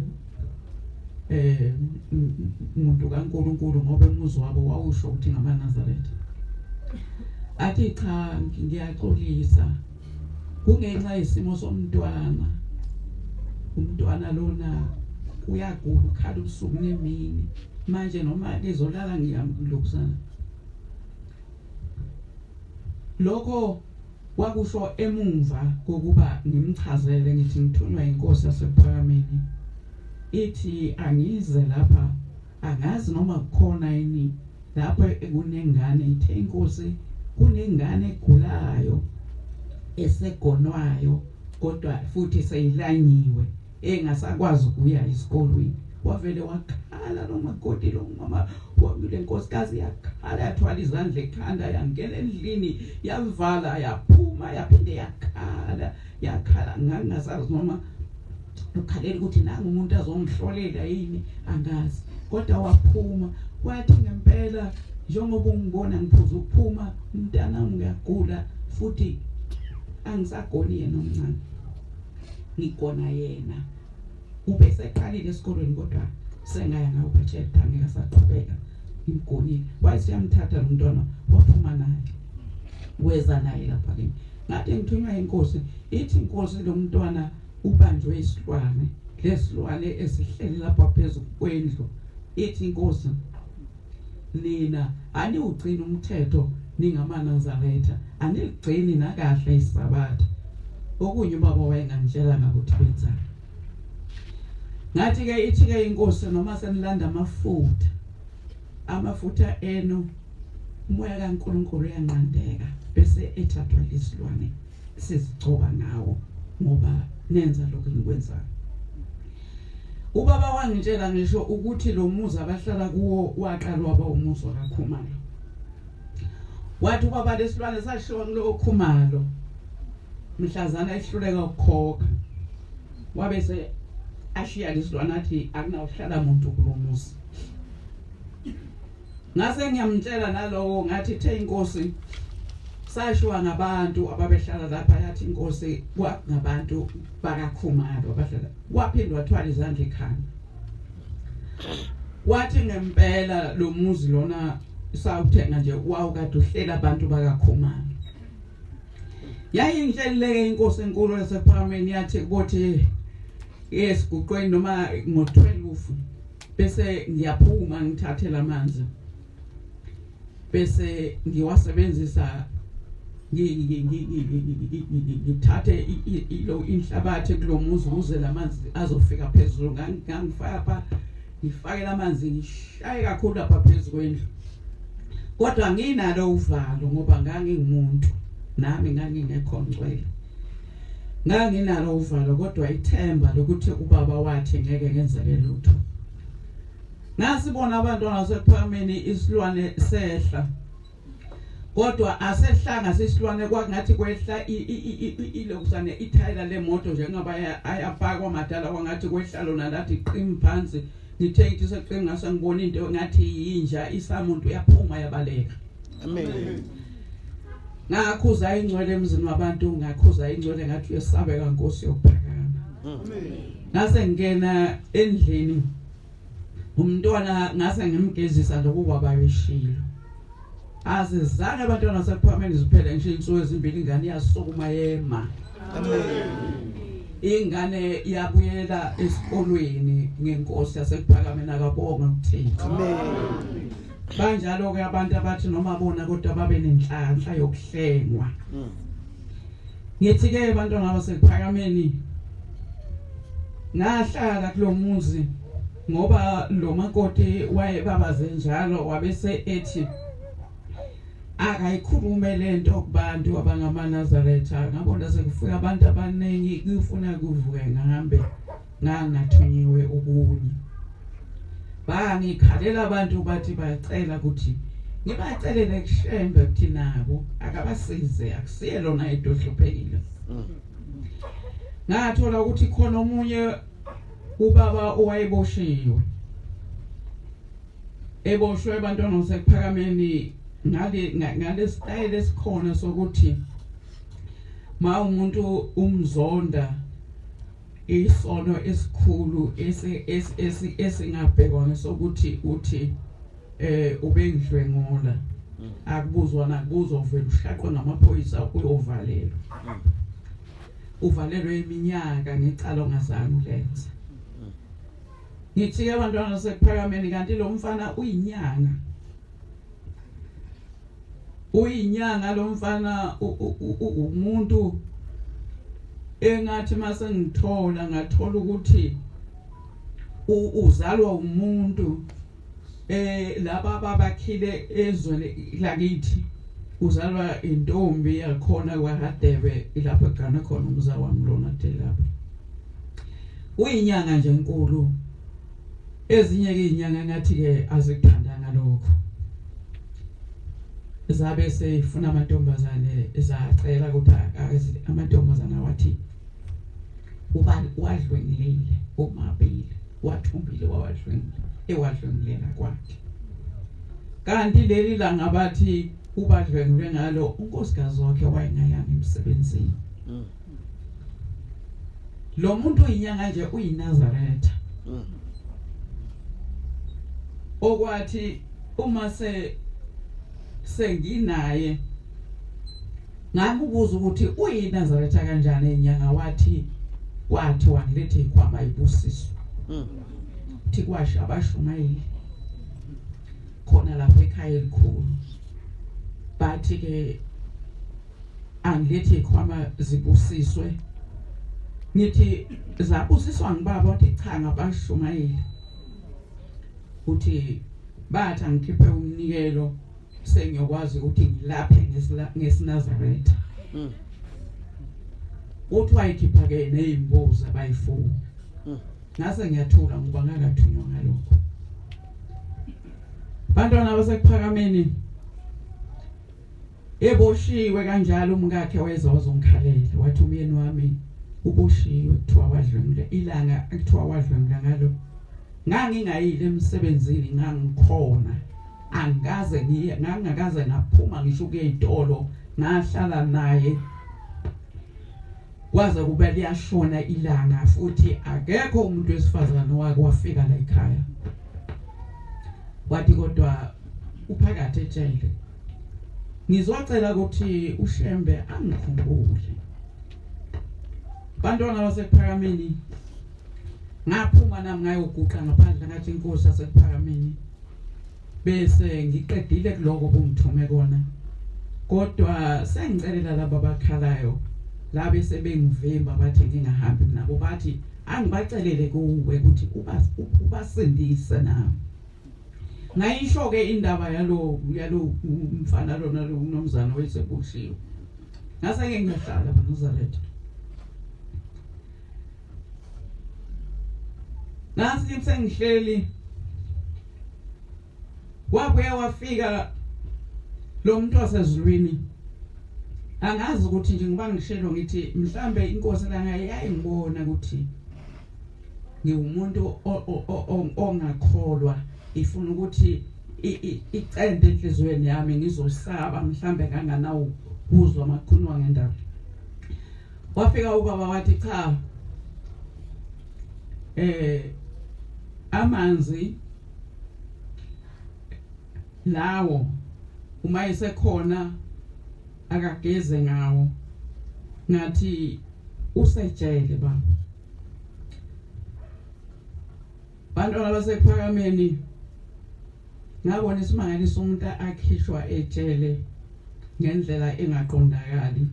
umuntu kaNkuluNkulu, ngoba emuzi wabo wawusho ukuthi ngamaNazaretha. Athi cha, ngiyaxolisa, kungenxa yesimo somntwana, umntwana lona uyagula, ukhala ubusuku nemini, manje noma ngizolala ngiyamlokusana. Lokho wakusho emumva kokuba ngimchazele ngithi ngithunywa inkosi yasePhakameni, ithi angize lapha, angazi noma kukhona yini lapha kunengane. Ithe inkosi kunengane egulayo esegonwayo kodwa futhi seyilanyiwe engasakwazi ukuya esikolweni. Wavele wakhala lo makoti, lo mama le nkosikazi yakhala, yathwala izandla ekhanda, yangena endlini, yavala, yaphuma, yaphinde yakhala yakhala. Ngangingasazi noma ukhalela ukuthi nangu umuntu azongihlolela yini, angazi, kodwa waphuma wathi ngempela njengoba ungibona ngiphuza ukuphuma, umntana ngiyagula futhi angisagoni yena omncane, ngigona yena. Ube seqalile esikolweni kodwa sengaya ngawo phetshetha, ngeke asaqhubeka, ngimgonile. Wayeseyamthatha lo mntwana waphuma naye, weza naye lapha kimi. Ngathi ngithunywa inkosi, ithi inkosi lo mntwana ubanjwe isilwane, lesilwane esihleli lapha phezulu kwendlu. Ithi inkosi nina aniwugcini umthetho ningamaNazaretha, aniligcini nakahle isabatha. Okunye ubaba wayengangitshelanga ukuthi benzani. Ngathi ke ithi ke inkosi noma senilanda amafutha, amafutha enu umoya kaNkuluNkulu uyanqandeka bese ethathwa lesilwane sizigcoba ngawo ngoba nenza lokhu engikwenzayo. Ubaba wangitshela ngisho ukuthi lo muzi abahlala kuwo waqala waba umuzi kaKhumalo. Wathi ubaba lesilwane sashiwa kulowo Khumalo mhlazana ehluleka ukukhokha, wabe se ashiya lesilwane athi akunawuhlala umuntu kulomuzi. Ngase ngiyamtshela nalowo ngathi the inkosi sashiwa ngabantu ababehlala lapha, yathi inkosi kwakungabantu bakaKhumalo abahlala. Waphinde wathwala izandla ekhanda, wathi ngempela lo muzi lona sawuthenga nje wawukade uhlela abantu bakaKhumalo. Yayingitshelile inkosi enkulu yasePhakameni yathi kubothi esiguqweni noma ngo-12 bese ngiyaphuma ngithathe lamanzi bese ngiwasebenzisa ngithathe ilo inhlabathi kulomuzi ukuze lamanzi azofika phezulu. Ngangifaka pha ngifake lamanzi ngishaye kakhulu lapha phezulu kwendlu, kodwa nginalo uvalo ngoba ngangingumuntu nami ngangingekho ngcwele. Nganginalo uvalo kodwa ithemba lokuthi ubaba wathi ngeke ngenzeke lutho. Ngasibona abantwana sekuphakameni isilwane sehla, kodwa asehlanga sesilwane kwakungathi kwehla ilokusane ithayela lemoto njengoba ayapakwa madala, kwangathi kwehla lona lathi qim phansi. Ngithe ngithi seqim ngase ngibona into ngathi yinja isamuntu yaphuma yabaleka.
Amen.
Ngakhuza ingcwele emzini wabantu, ngakhuza ingcwele ngathi uyesabeka Nkosi yokuphakama.
Amen.
Ngase ngena endlini umntwana ngase ngimgezisa lokuba bayishilo. Azizange abantwana sekuphameni ziphele ngisho insuku ezimbili ingane yasukuma yema.
Amen.
Ingane yabuyela esikolweni ngenkosi yasekuphakameni, akabonga uThixo.
Amen.
Banjalo ke abantu abathi noma bona kodwa babe nenhlanhla yokuhlengwa. Ngithi ke abantwana basekuphakameni ngahlala kulomuzi ngoba lo makoti wayebabaze njalo, wabese ethi akayikhulume lento kubantu abangamaNazaretha. Ngabona sekufika abantu abaningi kufuna kuvuke ngihambe ngangathunyiwe okunye. Bangikhalela abantu bathi bayacela ukuthi ngibacelele kuShembe ukuthi nabo akabasize, akusiye lona edohluphekile. Ngathola ukuthi khona omunye ubaba owayeboshiwe, eboshwe abantwana basekuphakameni ngale style esikhona sokuthi ma umuntu umzonda isono esikhulu esingabhekwa ngesokuthi uthi ubengidlwengula, akubuzwa nakubuzwa uvela ushaqwe ngamaphoyisa uyovalelwa, uvalelwe iminyaka ngecala ongazange ulenze. Ngithi ke abantwana sekuphakameni kanti lo mfana uyinyanga, uyinyanga lo mfana umuntu engathi mase ngithola ngathola ukuthi uzalwa umuntu laba ababakhile ezweni lakithi, uzalwa intombi yakhona kwaHadebe lapho egana khona umza wami lona lapha. Uyinyanga nje enkulu, ezinye ke inyanga ngathi ke azikuthandanga lokho, zabe seyifuna amantombazane, zacela ukuthi amantombazana wathi uba wadlwengulile omabili, wathumbile wawadlwengula ewadlwengulela kwakhe. Kanti leli langa bathi ubadlwengule ngalo unkosikazi wakhe wayengayanga emsebenzini. Lo muntu uyinyanga nje uyiNazaretha. Okwathi uma senginaye Ngamubuza ukuthi uyiNazaretha kanjani enyanga, wathi wangilethe ikhwama ibusiso. Uthi kwasho abashumayeli khona lapho ekhaya elikhulu, bathi ke angilethe ikhwama zibusiswe. Ngithi zabusiswa ngibaba, wathi cha ngabashumayeli. Uthi bathi angikhiphe umnikelo sengiyokwazi ukuthi ngilaphe ngesinazaretha. Uthi wayikhipha ke nezimbuzi abayifuna. Ngase ngiyathula ngoba ngakathunywa ngalokho. Bantwana basekuphakameni, eboshiwe kanjalo umkakhe weza wazongikhalela, wathi umyeni wami uboshiwe, kuthiwa wadlwengula ilanga kuthiwa wadlwengula ngalo. Ngangingayile emsebenzini, ngangikhona, angikaze ngiye, ngangakaze ngaphuma ngisho kuye ezitolo, ngahlala naye kwaze kube liyashona ilanga, futhi akekho umuntu wesifazane owake wafika la ekhaya. Wathi kodwa uphakathi ejele, ngizocela ukuthi uShembe angikhumbule. Bantwana basekuphakameni, ngaphuma nami ngayoguqa ngaphandle, ngathi inkosi yasekuphakameni, bese ngiqedile kuloko bungithume kona, kodwa sengicelela laba abakhalayo labe sebengivimba bathi ngingahambi nabo, bathi angibacelele kuwe ukuthi ubasindise nami. Ngayisho ke indaba yalo umfana lona lo umnumzana wayeseboshiwe. Ngase ke ngiyahlala eNazaretha. Nasi sengihleli, wabuye wafika lo muntu wasezulwini. Angazi ukuthi nje ngiba ngishelo ngithi mhlambe inkosi la yayingibona ukuthi ngiwumuntu ongakholwa, ifuna ukuthi icende enhliziyweni yami, ngizosaba mhlambe nganganawo kuzwa makhuluma ngendaba. Wafika ubaba wathi cha, amanzi lawo uma esekhona akageze ngawo. Ngathi usejele baba. Bantwana basekuphakameni, ngabona isimangaliso umuntu akhishwa ejele ngendlela engaqondakali.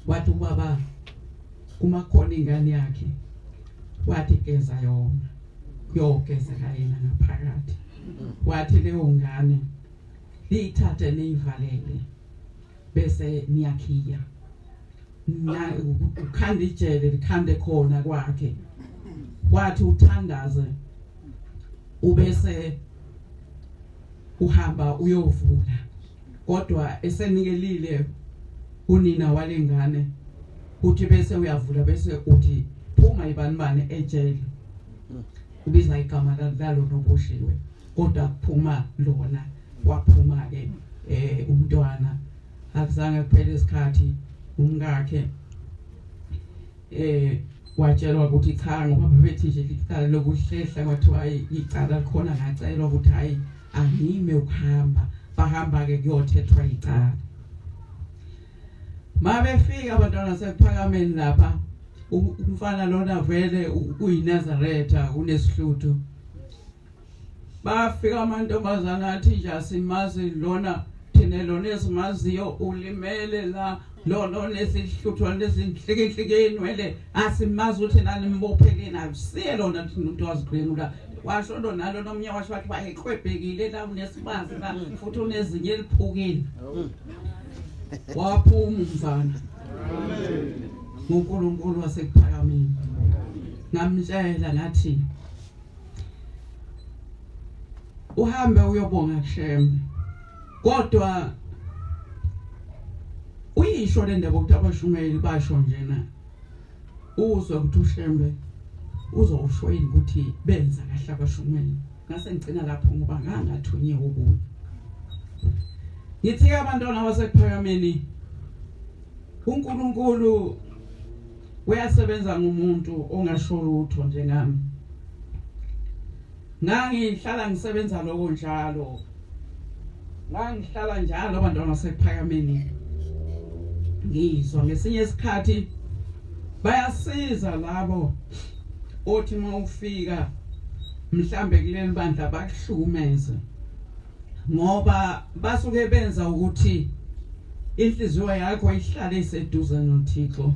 Wathi ubaba uma khona ingane yakhe, wathi geza yona, kuyogeza yena ngaphakathi. Wathi leyo ngane liyithathe niyivalele bese niyakhiya, ukhanda ijele likhande khona kwakhe. Wathi uthandaze ubese uhamba uyovula, kodwa esenikelile unina walengane uthi bese uyavula bese uthi phuma ibanibane ejele, ubiza igama lalo noboshiwe, kodwa kuphuma lona. Waphuma ke umntwana. Akuzange kuphele isikhathi umkakhe watshelwa ukuthi cha, ngoba bebethi nje icala lokuhlehla, kwathiwa icala likhona, ngacelwa ukuthi hayi angime ukuhamba. Bahamba ke kuyothethwa icala. Mabefika abantwana sekuphakameni lapha, umfana lona vele uyiNazaretha unesihluthu. Bafika amantombazana athi nje asimazi lona, thina lona esimaziyo ulimele la, lona nesihluthu lezinhlikinhliki inwele asimazi ukuthi nani nimbopheleni, akusiye lona thina umuntu wazigqingula. Washo lona lona omnye washo wathi wayeqhwebhekile la, unesibazi la futhi unezinye eliphukile. Waphuma umfana ngoNkulunkulu wasekuphakameni. Ngamtshela ngathi uhambe uyobonga kuShembe, kodwa uyisho le ndaba ukuthi abashumayeli basho njena, uzwe ukuthi uShembe uzosho yini ukuthi benza kahle abashumayeli. Ngase ngigcina lapho ngoba ngangathunyiwe ukuya. Ngithi ke abantwana basekuphakameni, uNkulunkulu uyasebenza ngumuntu ongasho lutho njengami. Ngangihlala ngisebenza lokho njalo, ngangihlala njalo abantwana basekuphakameni Ngizwa ngesinye isikhathi bayasiza labo othi mawufika mhlambe kuleli bandla bakuhlukumeze, ngoba basuke benza ukuthi inhliziyo yakho ihlale iseduze noThixo.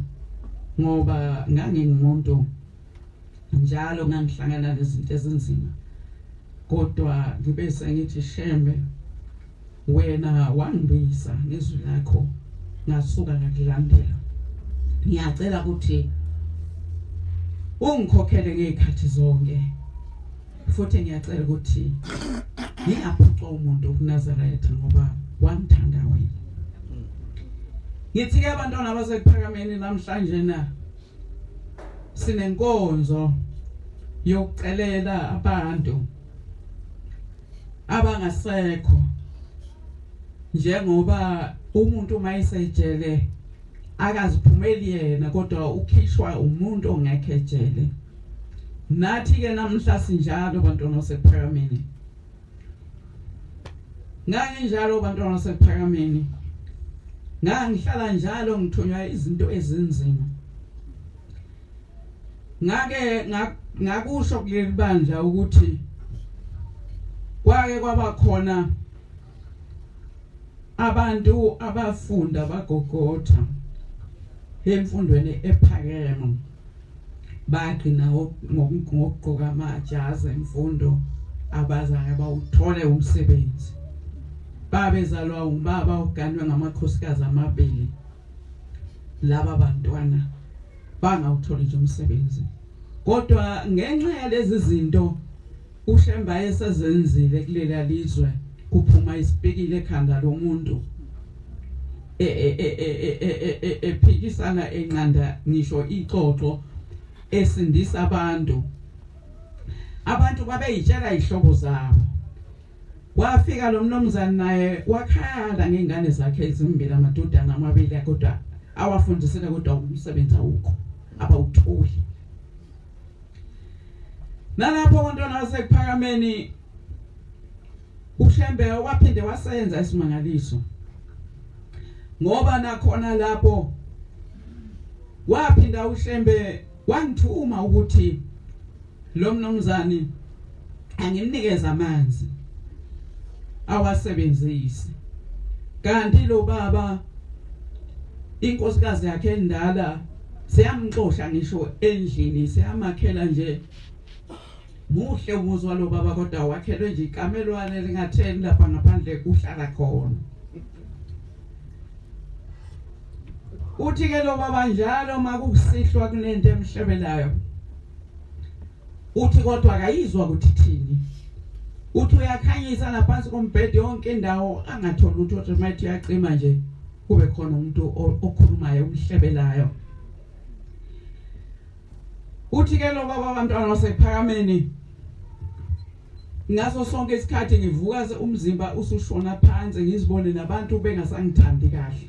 Ngoba ngangingumuntu njalo ngangihlangana nezinto ezinzima, kodwa ngibe sengithi Shembe wena wangibisa ngezwi lakho, ngasuka ngakulandela. Ngiyacela ukuthi ungikhokhele ngezikhathi zonke, futhi ngiyacela ukuthi ngingaphucwa umuntu kuNazaretha ngoba wangithanda wena. Ngithi ke abantwana baseKuphakameni namhlanje na sinenkonzo yokucelela abantu abangasekho, njengoba umuntu mayisejele akaziphumeli yena kodwa ukhishwa umuntu ongekho ejele. Nathi ke namhla sinjalo bantwana baseKuphakameni. Nganginjalo bantwana baseKuphakameni, ngangihlala njalo ngithunywa izinto ezinzima. Ngake ngakusho kuleli bandla ukuthi kwake kwaba khona abantu abafunda bagogotha emfundweni ephakeme, bagcina ngokugqoka amajazi emfundo, abazange bawuthole umsebenzi. Babezalwa ubaba oganwe ngamakhosikazi amabili, laba bantwana bangawutholi nje umsebenzi. Kodwa ngenxa yalezi zinto uShembe esezenzile kulela lizwe, kuphuma isipikile ekhanda lomuntu ephikisana enqanda ngisho ixoxo esindisa abantu. Abantu babeyitshela izihlobo zabo. Wafika lo mnumzane naye wakhala ngezingane zakhe ezimbili, amadodana amabili, kodwa awafundisile, kodwa umsebenzi awukho, abawutholi. Nalapho abantwana baseKuphakameni uShembe waphinde wasenza isimangaliso, ngoba nakhona lapho waphinda uShembe wangithuma ukuthi lo mnumzane angimnikeze amanzi awasebenzise. Kanti lo baba inkosikazi yakhe endala siyamxosha ngisho endlini, siyamakhela nje muhle umuzwa lo baba, kodwa wakhelwe nje ikamelwane lingatheni lapha ngaphandle kuhlala khona. Uthi ke lo baba njalo makusihlwa kunento emhlebelayo, uthi kodwa akayizwa ukuthi thini. Uthi uyakhanyisa naphansi kombhede yonke indawo, angatholi lutho, uthi mayithi uyacima nje kube khona umuntu okhulumayo umhlebelayo. Uthi ke lo baba abantwana baseKuphakameni ngaso sonke isikhathi ngivuka umzimba usushona phansi, ngizibone nabantu bengasangithandi kahle.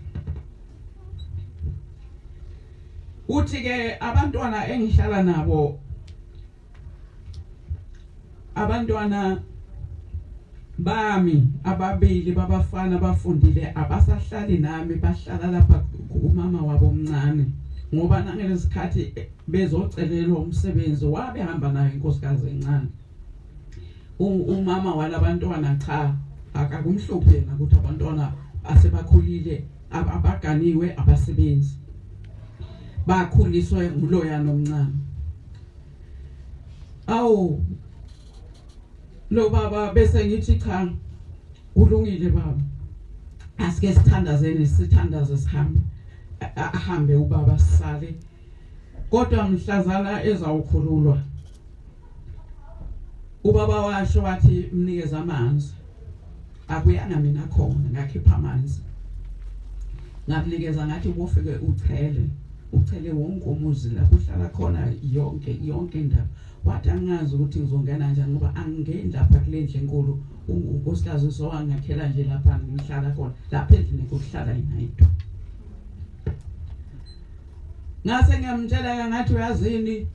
Uthi ke abantwana engihlala nabo, abantwana bami ababili babafana bafundile, abasahlali nami, bahlala lapha kumama wabo omncane, ngoba nangelesikhathi bezocelelwa umsebenzi wabe hamba nayo inkosikazi encane. Umama walabantwana cha akakumhluphi yena ukuthi abantwana asebakhulile, abaganiwe, abasebenzi, bakhuliswe nguloya nomncane. Awu lo baba bese ngithi cha kulungile baba, asike sithandazeni, sithandaze sihambe, ahambe ubaba sisale. Kodwa mhlazana ezawukhululwa ubaba washo wathi mnikeze amanzi. Akuyanga mina khona, ngakhipha amanzi ngamnikeza, ngathi ubofike uchele uchele wonke umuzi lapho uhlala khona, yonke indawo. Wathi angazi ukuthi ngizongena kanjani ngoba angingeni lapha kule ndlu enkulu, unkosikazi so angakhela nje lapha ngihlala khona, lapha endlini kuhlala yena yedwa. Ngase ngiyamtshela ngathi uyazini,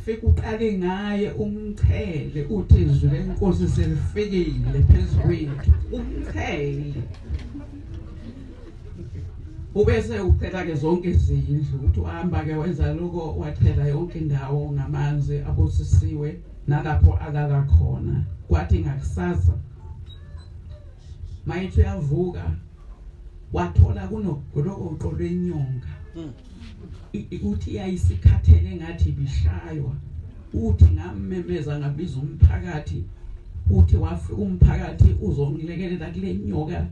fika uqale ngaye umchele, uthi izwi lenkosi selifikile phezu kwethu, umchele. Ubese ucela ke zonke izindlu ukuthi uhamba ke wenza lokho, wathela yonke indawo ngamanzi abusisiwe nalapho alala khona. Kwathi ngakusasa mayithi uyavuka wathola kunogolokoqo lwenyonga, uthi yayisikhathele ngathi ibishaywa. Uthi ngamemeza ngabiza umphakathi, uthi wafika umphakathi uzongilekelela kule nyoka,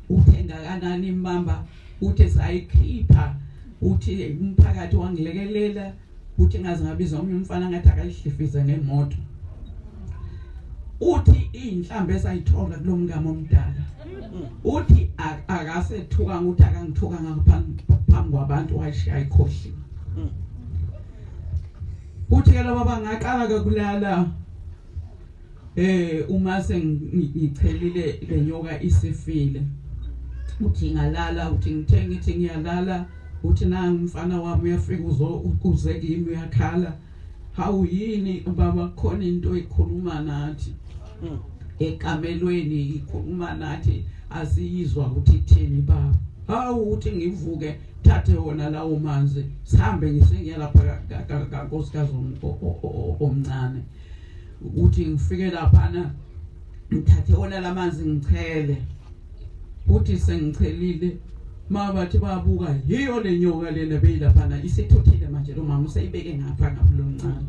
uthe ngakanani imbamba, uthi sayikhipha. Uthi umphakathi wangilekelela, uthi ngaze ngabiza omunye umfana ngathi akayihlifize ngemoto. Uthi inhlambe esayithola kulomngamo omdala, uthi akasethuka ukuthi akangithuka ngaphambi kwabantu, wayishiya ikhohliwe. Uthi ke lo baba ngaqala ke kulala uma sengichelile lenyoka isifile. Uthi ngalala, uthi ngithe ngithi ngiyalala, uthi nangumfana wami uyafika uze kimi uyakhala, hawu yini baba khona into ekhuluma nathi ekamelweni, ikhuluma nathi asiyizwa ukuthi ithini baba. Hawu uthi ngivuke thathe wona lawo manzi sihambe ngisengiya lapha kankosikazi omncane. Uthi ngifike laphana ngithathe wona lamanzi ngichele. Uthi sengichelile mabathi babuka yiyo le nyoka lena beyilaphana isithuthile manje lo mama useyibeke ngapha ngapha.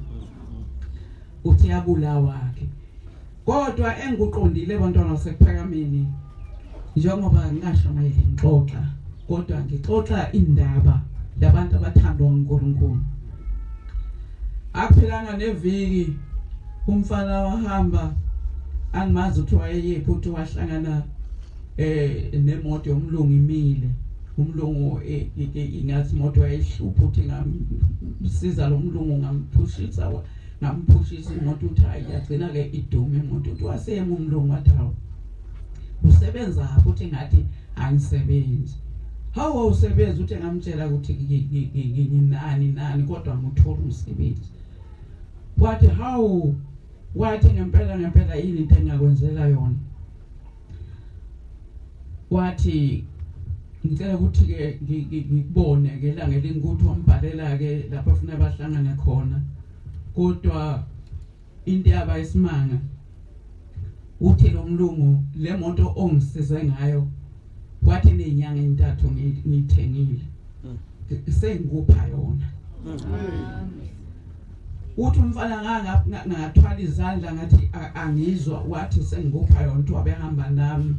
Uthi yabulawa ke. Kodwa engikuqondile bantwana baseKuphakameni, njengoba ngingasho mayele ngixoxa, kodwa ngixoxa indaba yabantu abathandwa uNkulunkulu. Akuphelanga neviki umfana wahamba, angimazi ukuthi wayeyephi, uthi wahlangana nemoto yomlungu imile. Umlungu ingathi imoto yayihlupha, uthi ngamsiza lo mlungu ngamphushisa imoto, uthi hayi yagcina ke idume imoto. Uthi wasema umlungu wathi hawu usebenza apho, uthi ngathi angisebenzi. Hawu awusebenzi, uthi ngamtshela ukuthi nginani nani kodwa nguthola umsebenzi. Wathi hawu, wathi ngempela ngempela yini into engakwenzela yona. Wathi ngicela ukuthi ke ngikubone ngelanga elingukuthi wambhalela ke lapho afuna bahlangane khona. Kodwa into yaba isimanga, uthi lo mlungu le moto ongisize ngayo wathi nezinyanga ezintathu ngiyithengile sengikupha yona. Uthi umfana ngathwala izandla ngathi angizwa, wathi sengikupha yona. Uthi wabehamba nami,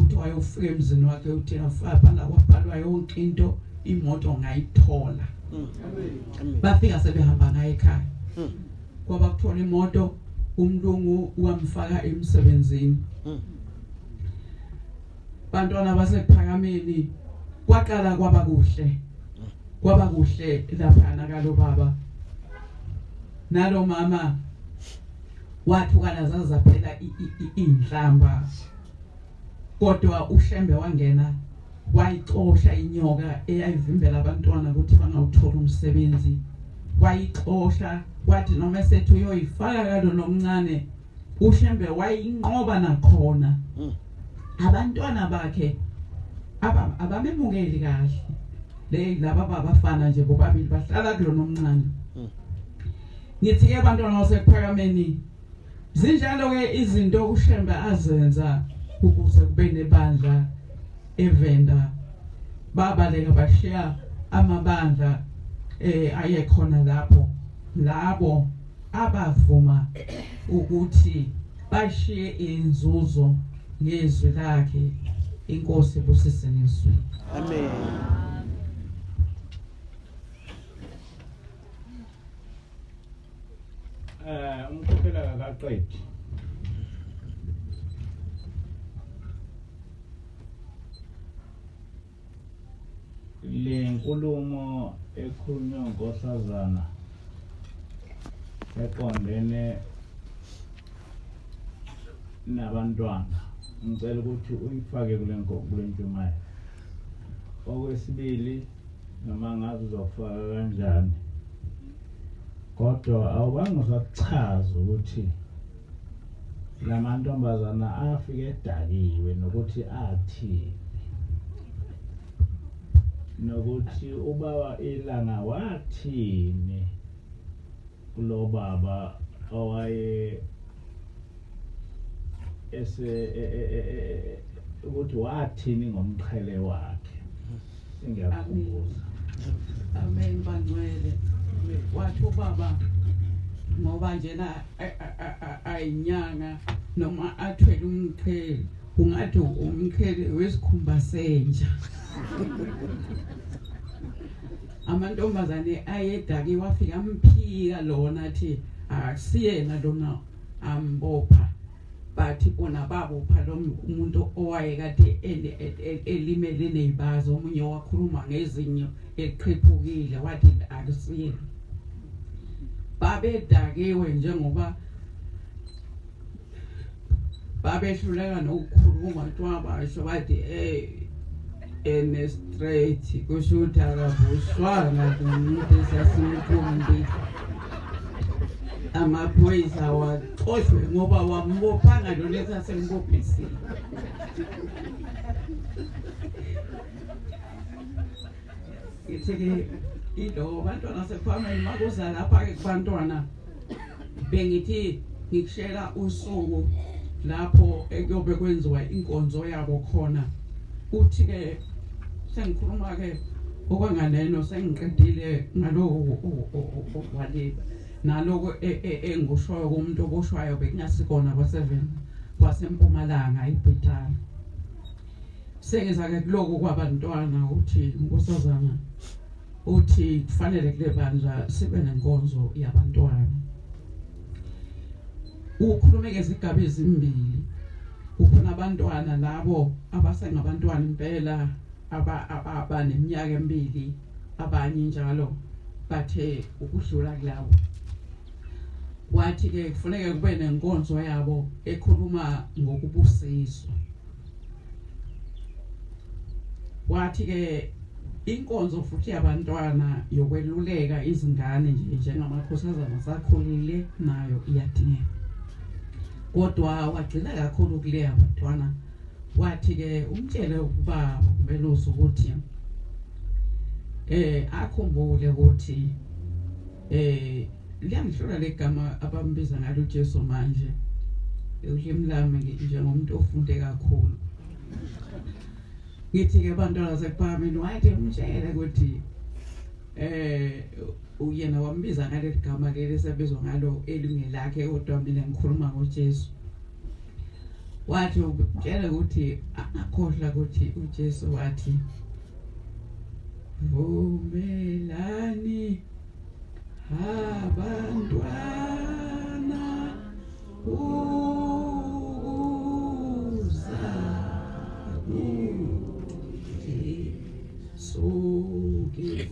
uthi wayofika emzini wakhe, uthi afana kwabhalwa yonke into, imoto ngayithola. Bafika sebehamba ngaye ekhaya, kwaba kuthola imoto, umlungu wamfaka emsebenzini. Bantwana baseKuphakameni kwaqala kwaba kuhle, kwaba kuhle lapha nakalo baba nalo mama. Wathukana zazaphela inhlamba, kodwa uShembe wangena wayixosha inyoka eyayivimbela abantwana ukuthi bangawuthola umsebenzi. Wayixosha, wathi noma esethi uyoyifaka kalo nomncane, uShembe wayinqoba nakhona. Abantwana bakhe abamemukeli kahle le laba babafana nje bobabili bahlala kulona omncane. Ngithi ke bantwana baseKuphakameni, zinjalo ke izinto uShembe azenza ukuze kube nebandla eVenda. Babaleka bashiya amabandla ayekhona lapho, labo abavuma ukuthi bashiye inzuzo ngezwi lakhe. Inkosi ibusise nezwi.
Amen.
Umkhokhela akaqedi. Le nkulumo ekhulunywa uNkosazana eqondene nabantwana, ngicela ukuthi uyifake kule ntshumayelo. Okwesibili, noma ngazi uzofaka kanjani, kodwa awubange usakuchaza ukuthi lamantombazana afike edakiwe nokuthi athini. Nokuthi ubaba ilanga wathini kulo baba owaye ese ukuthi wathini ngomqhele wakhe. Sengiyakukhumbuza.
Amen bangcwele. Wathi ubaba ngoba njena ayinyanga noma athwele umqhele ungathi umqhele wesikhumba senja. Amantombazane ayedaki wafika amphika lona athi akusiyena lona ambopha. Bathi bona babopha lo umuntu owayekade elimele nezibazo, omunye wakhuluma ngezinyo eliqhephukile wathi akusiyena. Babedakiwe njengoba babehluleka nokukhuluma, kuthiwa basho bathi ene straight kusho ukuthi akavuswanga kumuntu esasimkhumbi. Amaphoyisa waxoshwe ngoba wambophanga lona esasembophisile. Ngithi-ke ilo bantwana sekuhameni makuza lapha-ke kubantwana bengithi ngikushela usuku lapho ekuyobe kwenziwa inkonzo yabo khona. Uthi-ke sengikhuluma-ke okwanganeno sengiqedile ngaloko okwaleba naloko engushoyo kumuntu oboshwayo bekungasikona kwa-7 kwasempumalanga iBhetana. Sengiza-ke kuloko kwabantwana uthi nkosazana uthi kufanele kule bandla sibe nenkonzo yabantwana. Ukhulume ngezigaba ezimbili. Kukhona abantwana labo abasengabantwana impela abaneminyaka emibili, abanye njalo bathe ukudlula kulabo. Wathi ke kufuneka kube nenkonzo yabo ekhuluma ngokubusiswa. Wathi ke inkonzo futhi yabantwana yokweluleka izingane nje njengamakhosazana asakhulile nayo iyadingeka. Kodwa wagcina kakhulu kule abantwana. Wathi ke umtshele ukuba umelusi ukuthi akhumbule ukuthi liyangihlula legama abambiza ngalo uJesu manje ulimi lami njengomuntu ofunde kakhulu. Ngithi ke abantwana sekuphamini wathi umtshele ukuthi uyena wambiza ngaleli gama leli sebizwa ngalo elingelakhe kodwa mina ngikhuluma ngoJesu. Wathi umtshele ukuthi angakhohlwa ukuthi uJesu wathi vumelani abantwana ukuza kuJesu,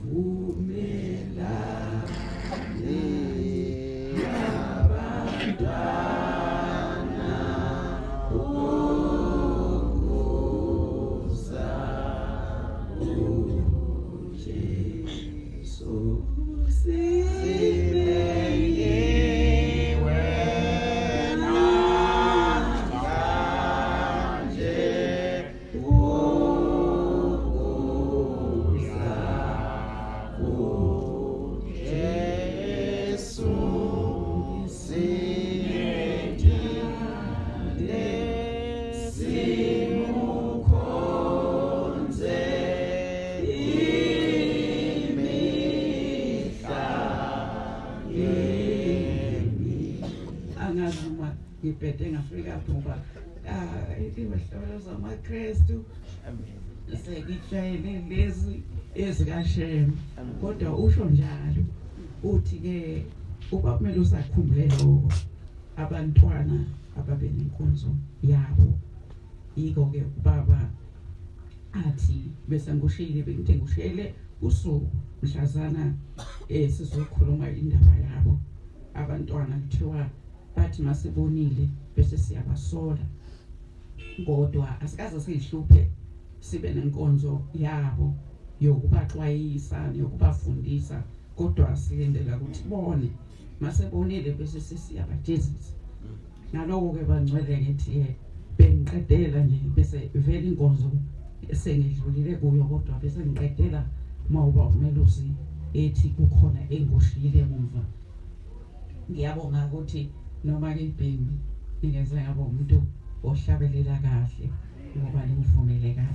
vumelani abantwana ukuza kuJesu. Ngibhede ngafika ngoba izihloko zamaKristu sekijwayele lezi ezikaShem. Kodwa usho njalo uthi ke uba kumele usakhumbule lokho abantwana ababe nenkonzo yabo. Yiko ke ubaba athi bese ngushile bengithi ngushele usuku mhlazana sizokhuluma indaba yabo abantwana. Kuthiwa bathi masibonile bese siyabasola, kodwa asikaze siyihluphe sibe nenkonzo yabo yokubaxwayisa nokubafundisa, kodwa silindela ukuthi bone masebonile bese sesiyabajezisa. Naloko ke bangcwele ngithi bengiqedela nje bese vele inkonzo Sengidlulile kuyo, kodwa bese ngiqedela mawuba umelusi ethi kukhona engushiyile emumva. Ngiyabonga ukuthi noma ngibhembi ningeze ngaba umuntu ohlabelela kahle, ngoba ningivumele kahle.